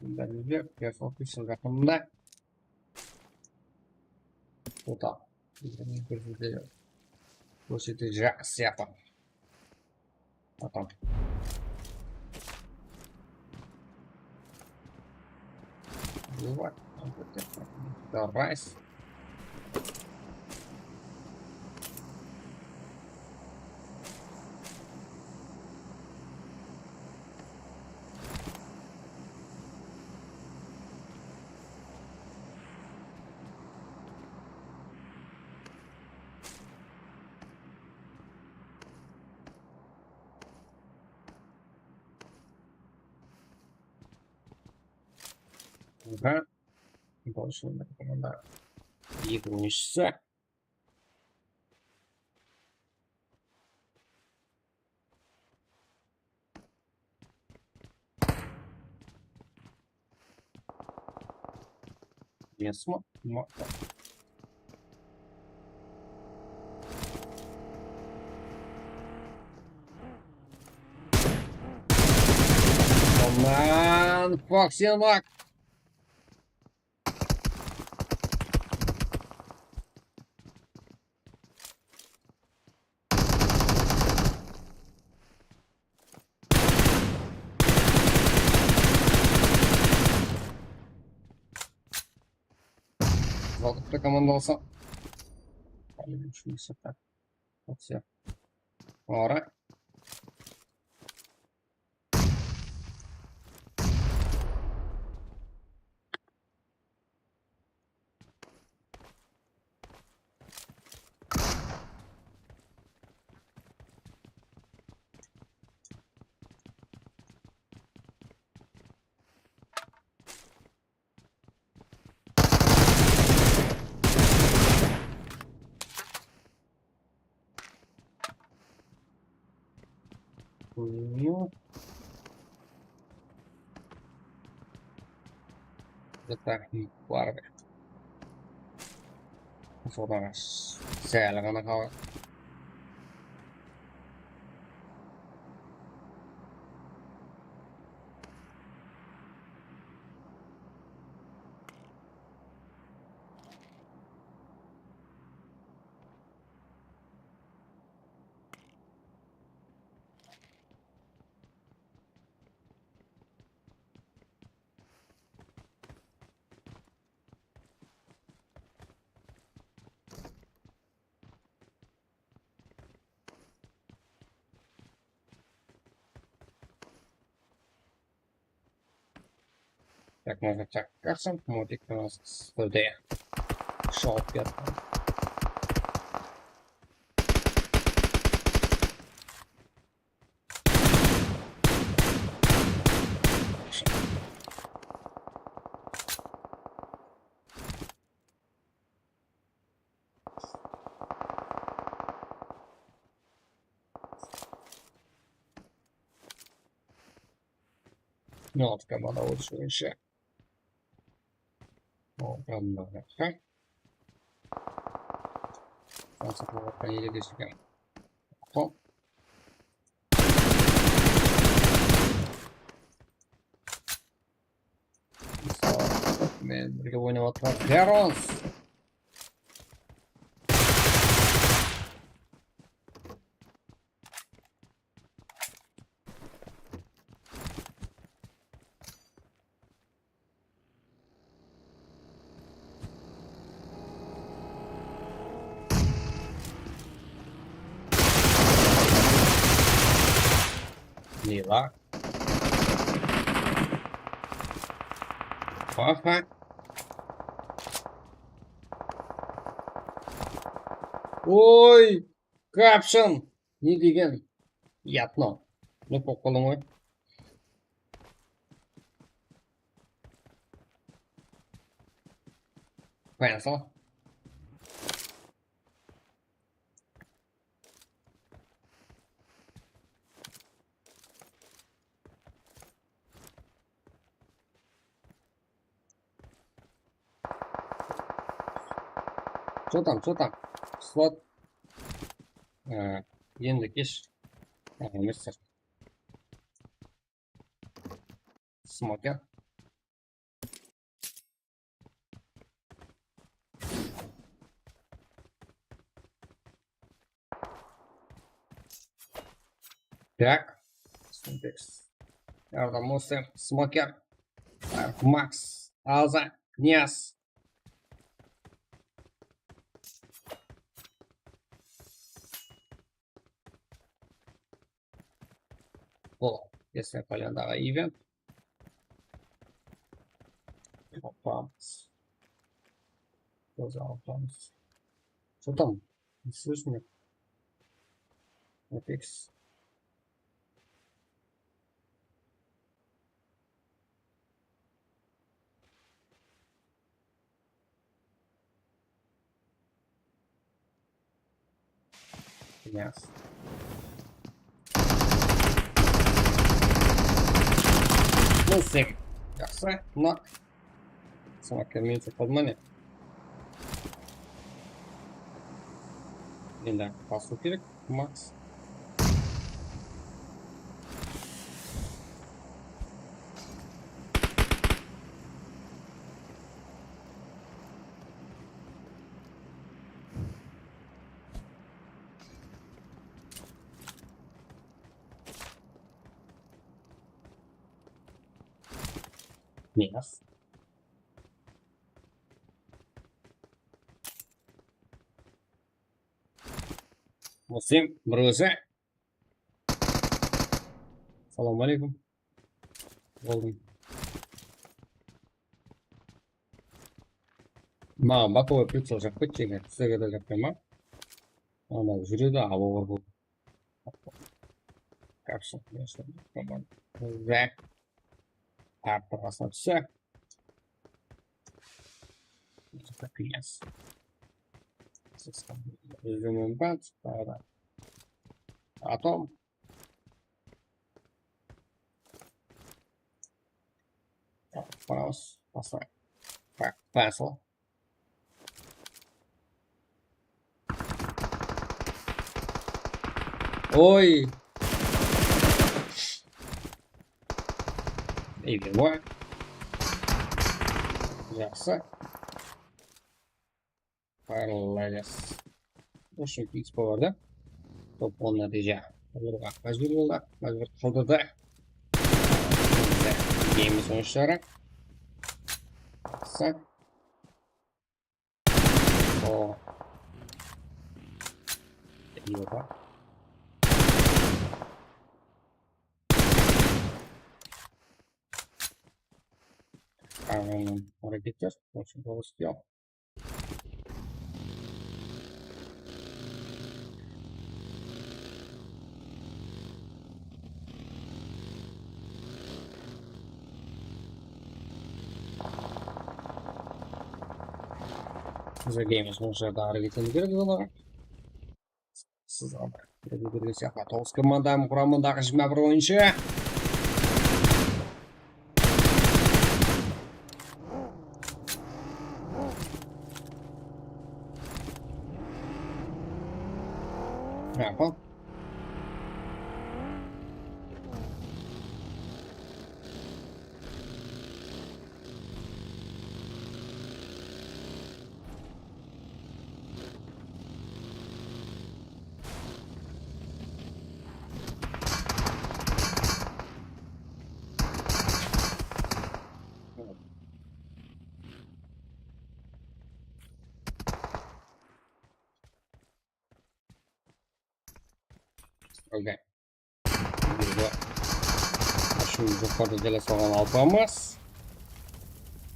Bunda bizde Perfect jaqınında. Total. Kórsetejaq sıyaqlı. Atam. Давай. Aha. Bolsın, mında eki oyınshısı. Yes, ma, ma. Aman, Foxy bak. Waqıtta komanda alsa. Hali bir şey sırtta. Atıya. Ora. Oynuyor. Zaten var be. Sodan sel ǵana qaldı. Так, можно так, как сам, вот, и у нас студия. Шёл, пятый. Notka mana ushınshı. O, tamam. Hop. Mısal, men birge oynap atırman. Herons! Neva? Aha. Oy! Caption! Ne degen? Yatno. Ne pop qıldıń ǵoy? Qoyasań. Что там, что там? Slot. Á, endi kesh. Á, emes. Smoker. Так. Синтекс. Yardım olsun. Smoker. Max. Alza. Niyaz. Bul Kesne Polyandaǵı event. Toplamız. Göz aldımız. Что там? Не слышно? Apex. Yes. Mılsem. Jaqsı, nok. Smoker meni tutqadı ma ne? Endi basıw kerek, Max. Yes. Muslim, bir ózi. Assalamu aleykum. Boldım. Maǵan bokovıy pricel jaqpaydı, jeke, sizlerge de jaqpay ma? Ana júredi, awa, awa. Kapsın, kapsın. Zak. Tarttı basına túse. Yes. Izlemem ben, taradı. Atom. Tamam, basla. Bak, basla. Oy. Eyvallah. Jaqsı. Parallayız. Usı X bardı. Top on nátiyje alırǵa májbúr boldı. Májbúr qıldı da. Endi geyimiz oyınshıları. Jaqsı. O. Yoqa. Aǵanın hareketler. Очень просто. Bizlerge emes, mına jerde hareket etemiz kerek olarǵa. Siz aldı. Bergen sıyaqlı toǵız komanda quramındaǵı jigirma bir oyınshı. Yapın. Okey. Buyda ashıw joqarıda jaylasıp alǵan alpamız.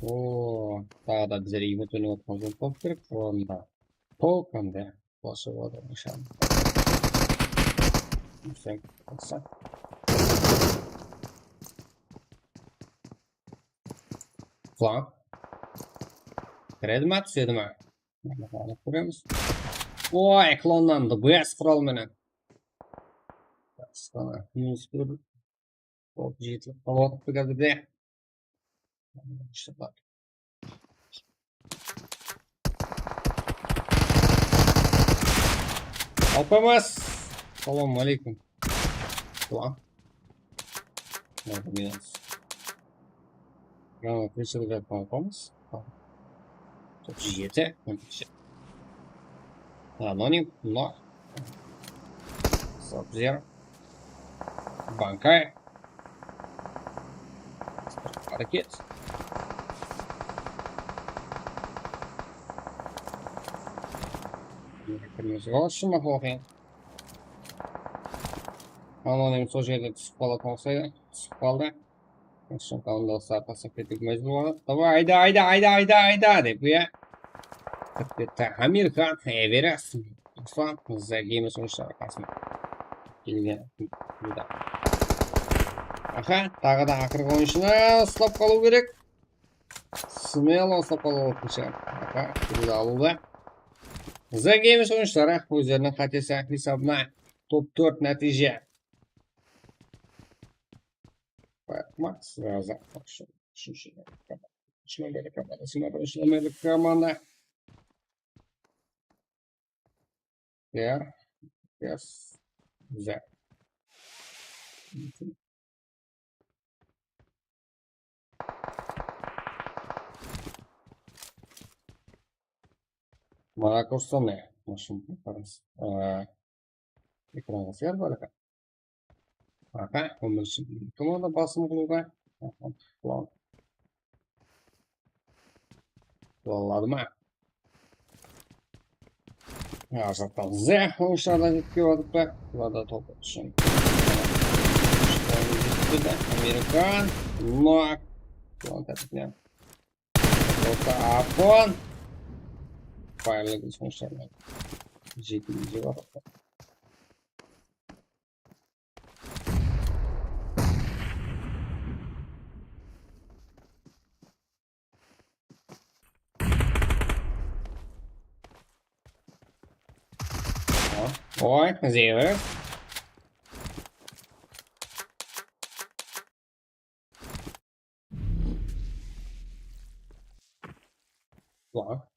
O, taǵı da bizler event oynap atqan zont bolıp kerek. Orında polkanda basıp atır nıshan. Sen, sen. Flank. Kiredi ma, túsedi ma? Anıq kóremiz. Oy, klonlandı, B S qural menen. Qısqana, minus bir. Top jeti, qawatlı gazide. Alpamas. Salam aleykum. Salam. Minus. Tamam, prinsipte tamamız. Otuz yedi, on iki. Anonim, no. Sub-Zero. Bankay. Hareket. Kırmızı olsun, mı, Anonim sol jerde túsip qalatuǵın uqsaydı. Túsip qaldı. Shıńqanın dostlar taslap ketip májbúr boladı. Davay, ayda, ayda, ayda, ayda, ayda dep, ya. Qırq to'rt, Amirxan, Everest, Ruslan, Zagimiz oyınshıları qasına kelgen. Aha, taǵı da aqırǵı oyınshını uslap qalıw kerek. Smelo uslap qalıw kerek. Aha, kúldi alıwda. The Games oyınshıları ózleriniń qátesi esabına top tórt nátiyje. Max, úsh nomerli komanda. Ya, yes, the. Mana kórsem ne? Mashın qarası. Ekranǵa sıyar bar eken. Aha, on birinshi komanda basım qılıwǵa. Aha, plan. Planladı ma? Arzaqtan ze oyınshılardan jetip kep atırıptı. Bularda top ushın. Amerikan. Nok. Plan tepkiden. Orta Afon. Bayırlı geçmişlerine. Jeti jep atırıptı. Oy, zeyli. Ulan.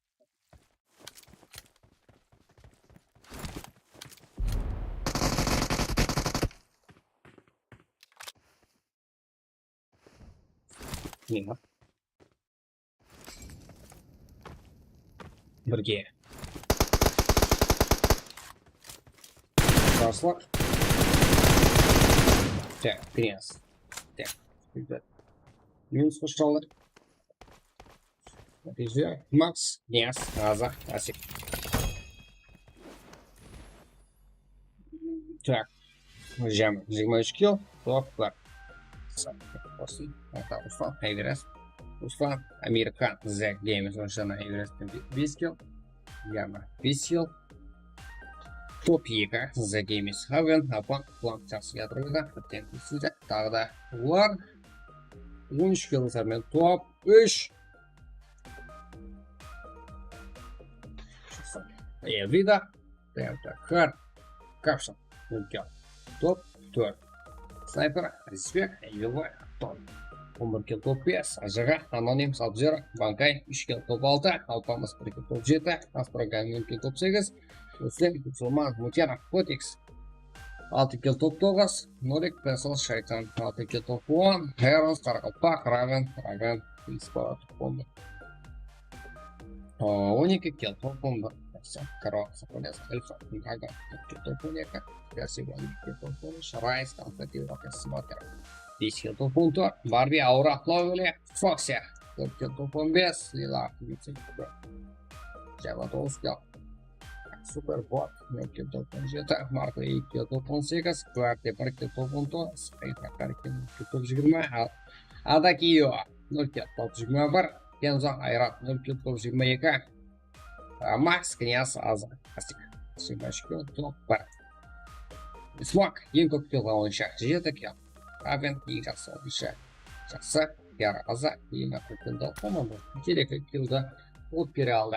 Ne ya? Birge. Qarslıq. Tak, knyaz. Tak, rебят. Minus qoshtalar. Nátiyje Max, Niyaz, Aza, Asik. Tak. Jigirma úsh kill. Top bar. Ruslan, Ayberez. Ruslan, Amerikan, The Games, Ruslan, Ayberez, bes kill. Yama, bes kill. Top eki, The Games, Haven, Apan, Plan, jaqsı yatırıp atır. Birden sizde taǵı da bular. On úsh kill sarmen top úsh. Evida, Delta, Kar, Kapsın, Ulka, top tórt. Snayper, Respekt, Evil, Ton. On bir kill top bes, Ajaǵa, Anonim, Sub-Zero, Bankay, úsh kill top altı, Alpamıs, bir kill top jeti, Astrogan, nol kill top segiz, Ruslan, Musulman, Mutyanov, Kotix, altı kill top toǵız, Norik, Pesol, Shaytan, altı kill top on, Heroes, Qaraqalpaq, Raven, Raven, Xbox, on bir. On eki kill top on bir. Karol, Sokolec, Elfa, Dragon, kill top on eki, Percival, kill top on úsh, Rais, Konstantin, Rokas, Smoker, bes kill top on tórt, Barbi, Aura, Lovely, Foxy, kill top on bes, Lila, Jabatovskiy, Superbot, nol kill top on jeti, Marko, eki kill top on segiz, Kvarti, bir kill top on toǵız, Ayta, Karkin, kill top jigirma, Adakiyo, nol kill top jigirma bir, Kenzo, Ayrat, nol kill top jigirma eki, Max, Knyaz, Aza, Asik, jigirma úsh kill top bir, Smok, eń kóp kill alǵan oyınshı, jeti kill, Raven, eń jaqsı oyınshı, jaqsı, Yar, Aza, eń kóp kill top on bir, jeti kill de alıp kele aldı.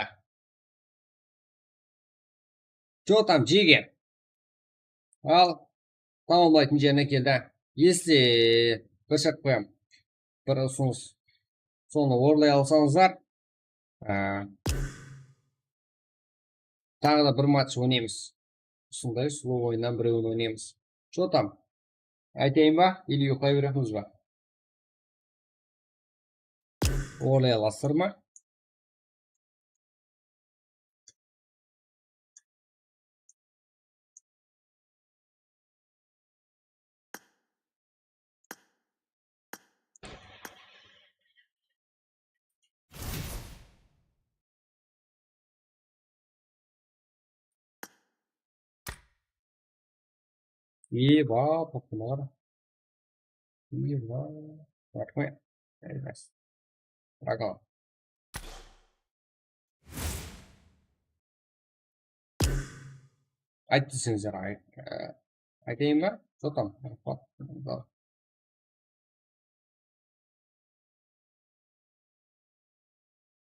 Что там, Джиги? Al, tamamlaytın jerine keldi. Если bir shart qoyam, bir usınıs, sonı orınlay alsańızlar, á, taǵı da bir match oynaymız. Usınday sulıw oyınnan birewin oynaymız. Что там? Aytayın ba? Или uyıqlay beremiz ba? Orınlay alasızlar ma? Eba, popılar. Eba, raxmet. Elbas. Ragal. Ayt deseńizler, ayt. Ee, aytayın ba? Что там?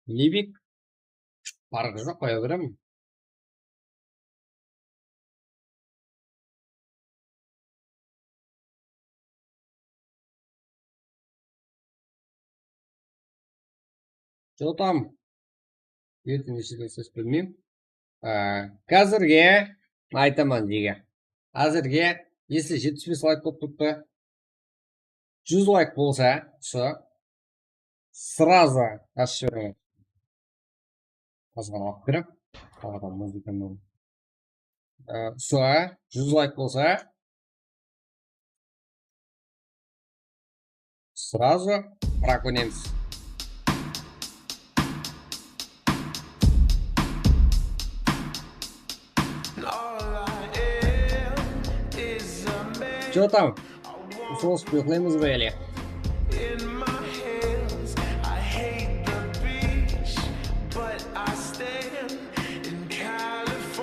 Livik. Parqı joq, qoya berem. Что там? Erteń neshede ses bilmeymen. Á, házirge aytaman, jege. Házirge, если jetpis bes layk bolıp turıptı, júz layk bolsa, usı, сразу ashıp jiberemen. Azǵana waqıt berem. Taǵı da muzıkanı. Á, usı, júz layk bolsa, сразу prak oynaymiz. Что там? Usınıs pıqlaymız ba ele?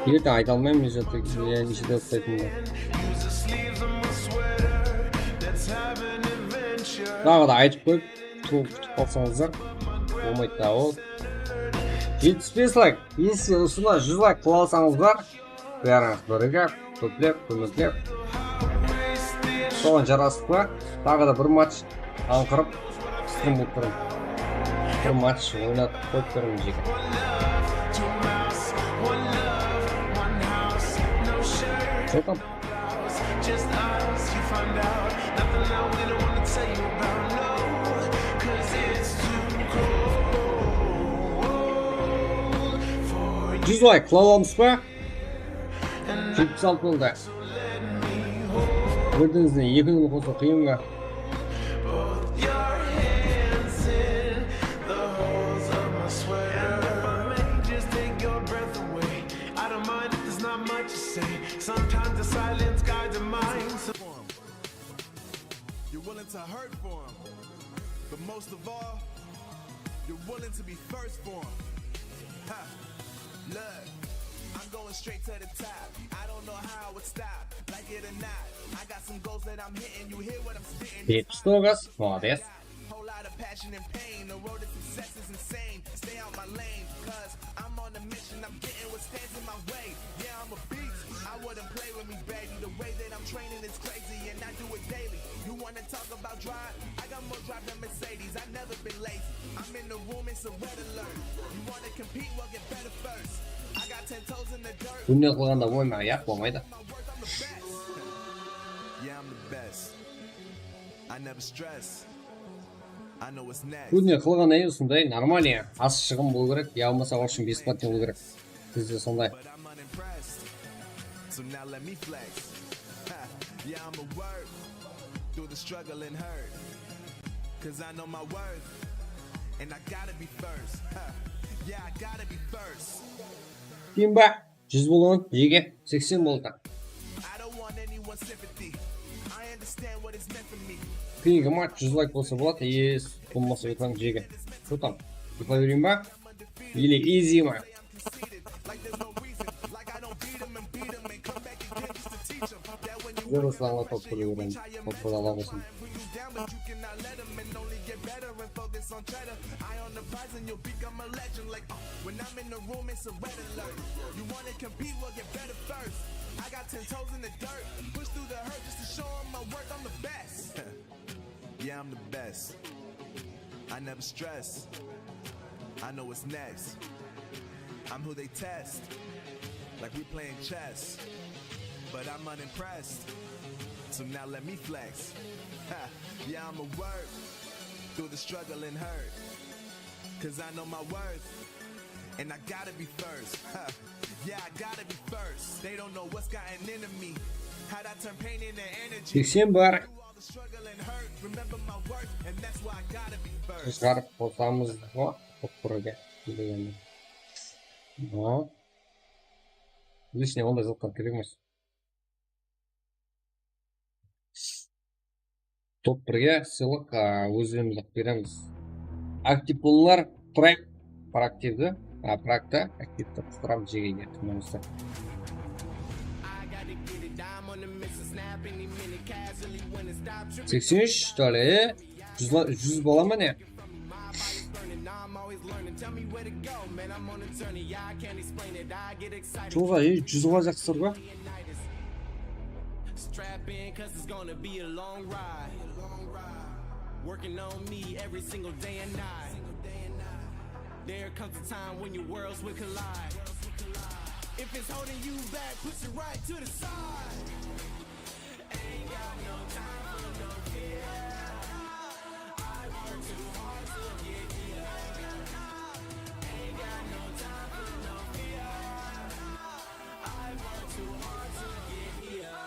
Erte ayta almayman, neshede uqsaytınımdı. Taǵı da aytıp qoyıp, tuwıp kútip qalsańızlar, bolmaydı da ol. Jetpis bes layk, если usına júz layk qıla alsańızlar, bárińiz birigip, kóplep, kómeklep. Soǵan jarasıqlı taǵı da bir match ańqırıp, strim qılıp turıń. Bir match oynatıp qoyıp turıń, jeke. Что там? Júz layk qıla alamız ba? Jetpis altı boldı. Birdińizden ekini qosıw qıyın ba? Sometimes the silence guides the mind. You're willing to hurt for 'em, but most of all, you're willing to be first for 'em. Ha, look, I'm going straight to the top. I don't know how I would stop, like it or not. I got some goals that I'm hitting, you hear what I'm spitting. Jetpis toǵız, молодец. Whole lot of passion and pain, the road to success is insane. Stay out my lane, 'cause I'm on a mission, I'm getting what stands in my way. Yeah, I'm a beast, I wouldn't play with me, baby. The way that I'm training is crazy, and I do it daily. You wanna talk about drive? I got more drive than Mercedes, I never been lazy. I'm in the room, it's a red alert. You wanna compete? Well, get better first. I got ten toes in the dirt. Kúnine qılǵanda bolmay ma? Yaq, bolmaydı. My worth, I'm the best. Yeah, I'm the best. I never stress. I know what's next. Kúnine qılǵan ey usınday нормальный, az shıǵın bolıw kerek, ya bolmasa ol ushın бесплатный bolıw kerek. Bizde sonday. But I'm unimpressed. So now let me flex. Ha, yeah, I'ma work through the struggle and hurt. 'Cause I know my worth. And I gotta be first. Ha, yeah, I gotta be first. Kimba. Júz bolǵan, jege, seksen boldı. I don't want anyone's sympathy. I understand what is meant for me. Keyingi match júz layk bolsa boladı, yes, bolmasa uyqılań, jege. Что там? Uyqılay bereyin ba? Или изи ma? Bizler Ruslanǵa top qoyıp beremiz. Top qoyıp alamız. Bring you down, but you cannot let 'em and only get better and focus on cheddar. Eye on the prize and you'll become a legend. Like, uh, when I'm in the room, it's a red alert. You wanna compete? Well, get better first. I got ten toes in the dirt. Push through the hurt just to show 'em my worth. I'm the best. Yeah, I'm the best. I never stress. I know what's next. I'm who they test, like we playing chess. But I'm unimpressed, so now let me flex. Ha, yeah, I'ma work through the struggle and hurt. 'Cause I know my worth, and I gotta be first. Ha, yeah, I gotta be first. They don't know what's gotten into me. How'd I turn pain into energy? Seksen bar. Through all the struggle and hurt, remember my worth, and that's why I gotta be first. Shıǵarıp qosamız ǵo, top birge degende. Aha. Лишний onday zatlar kerek emes. Top birge sıylıq, a, ózlerimiz-aq beremiz. Aktiv bolıńlar, prak, praktivdi, a, prakta aktivdi qıstıramız jegege, kim bolsa. Seksen úsh, что ли? Júz, júz bola ma ne? Júz, e, júz ǵo jaqsır ǵo. Strap in, 'cause it's gonna be a long ride. Working on me every single day and night. There comes a time when your worlds will collide. If it's holding you back, push it right to the side. Ain't got no time for no fear. I work too hard to get here. Ain't got no time for no fear. I work too hard to get here.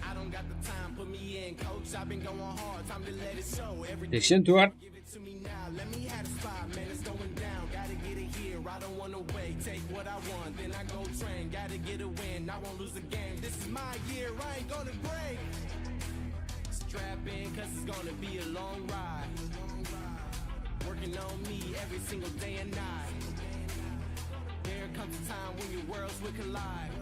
I don't got the time, put me in, coach. I've been going hard, time to let it show. Everything seksen tórt. Give it to me now, let me have the spot, man, it's going down. Gotta get it here, I don't wanna wait. Take what I want, then I go train. Gotta get a win, I won't lose the game. This is my year, I ain't gonna break. Strap in, 'cause it's gonna be a long ride. Working on me every single day and night. There comes a time when your worlds will collide.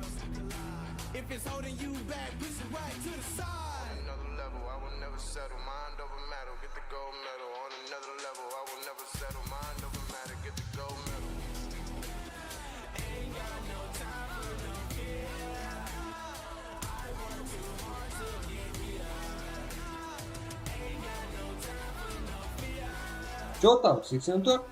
If it's holding you back, push it right to the side. Another level, I will never settle. Mind over matter, get the gold medal. On another level, I will never settle. Mind over matter, get the gold medal. Ain't got no time for no fear. I work too hard to get here. Ain't got no time for no fear. Что там, seksen tórt?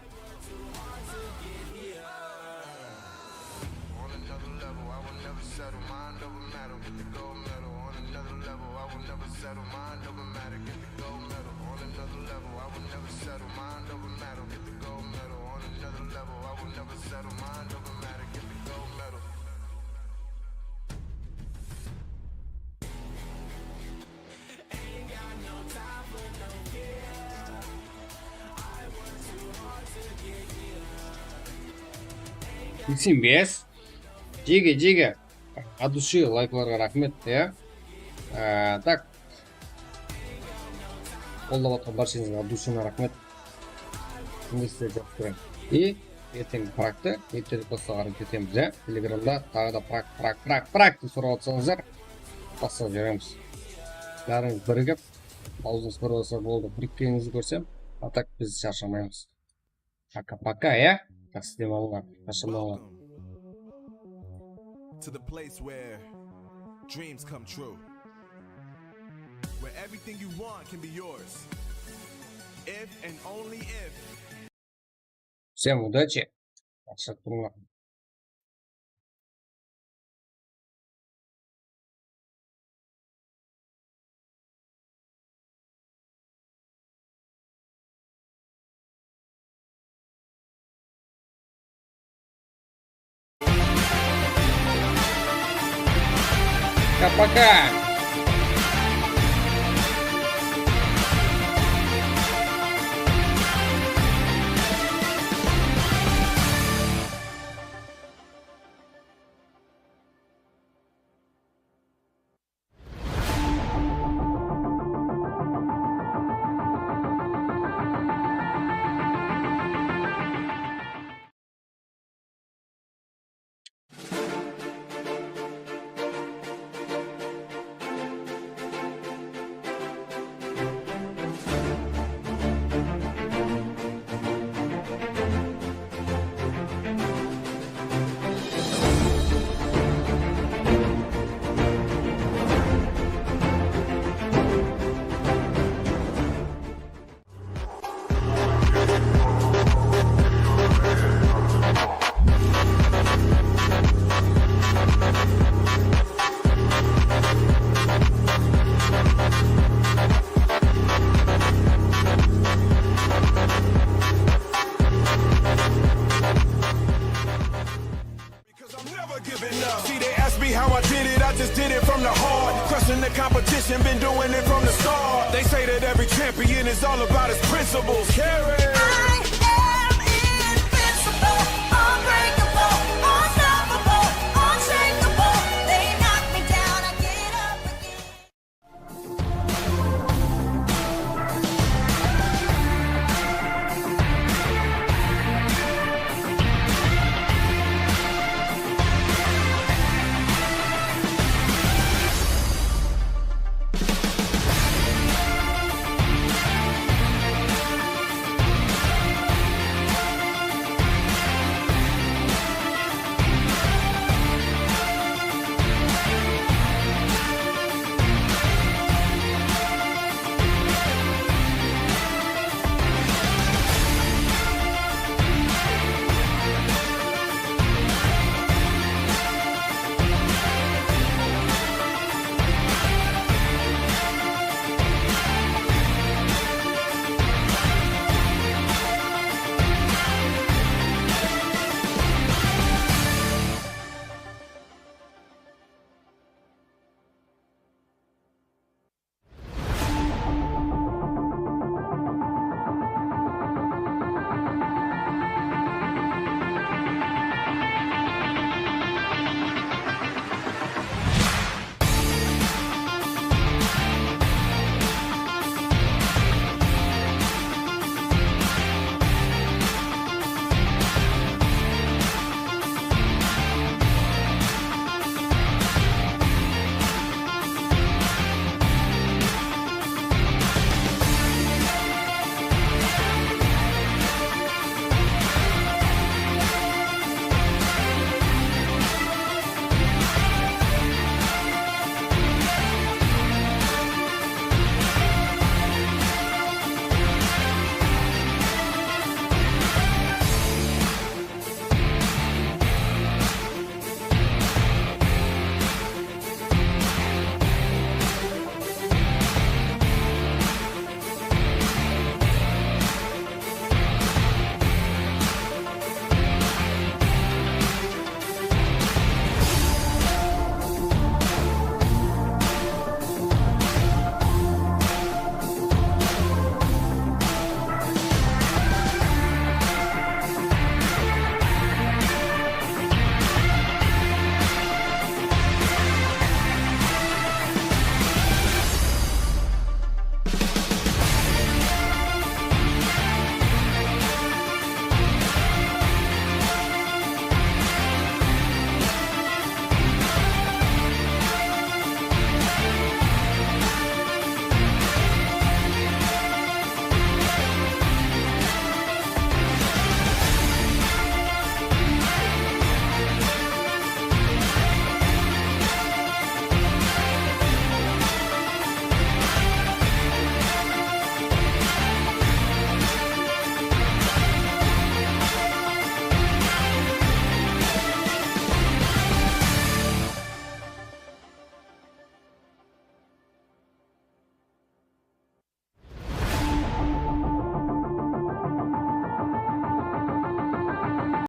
On another level, I will never settle. Mind over matter, get the gold medal. On another level, I will never settle. Mind over matter, get the gold medal. On another level, I will never settle. Mind over matter, get the gold medal. On another level, I will never settle. Mind over matter, get the gold medal. Seksen bes. Jege, jege. От души layklarǵa raxmet, ya. Á, так. Qollap atqan bársheńizge от души-nen raxmet. Sizlerdi jaqsı kóremen. И erteń praktı, erterek basqa qarap ketemiz, ya. Telegramda taǵı da prakt, prakt, prakt, prakt dep sorap atsańızlar, baslap jiberemiz. Bárińiz birigip, awzıńız bir bolsa boldı. Birikkenińizdi kórsem, а так biz sharshamaymız. Пока-пока, ya. Jaqsı dem alıńlar, sharshamańlar. Welcome to the place where dreams come true. Where everything you want can be yours. If and only if. Всем удачи. Jaqsı turıńlar. Пока-пока. Because I'm never giving up. See, they ask me how I did it, I just did it from the heart. Crushing the competition, been doing it from the start. They say that every champion is all about his principles. Carry. I am invincible, unbreakable.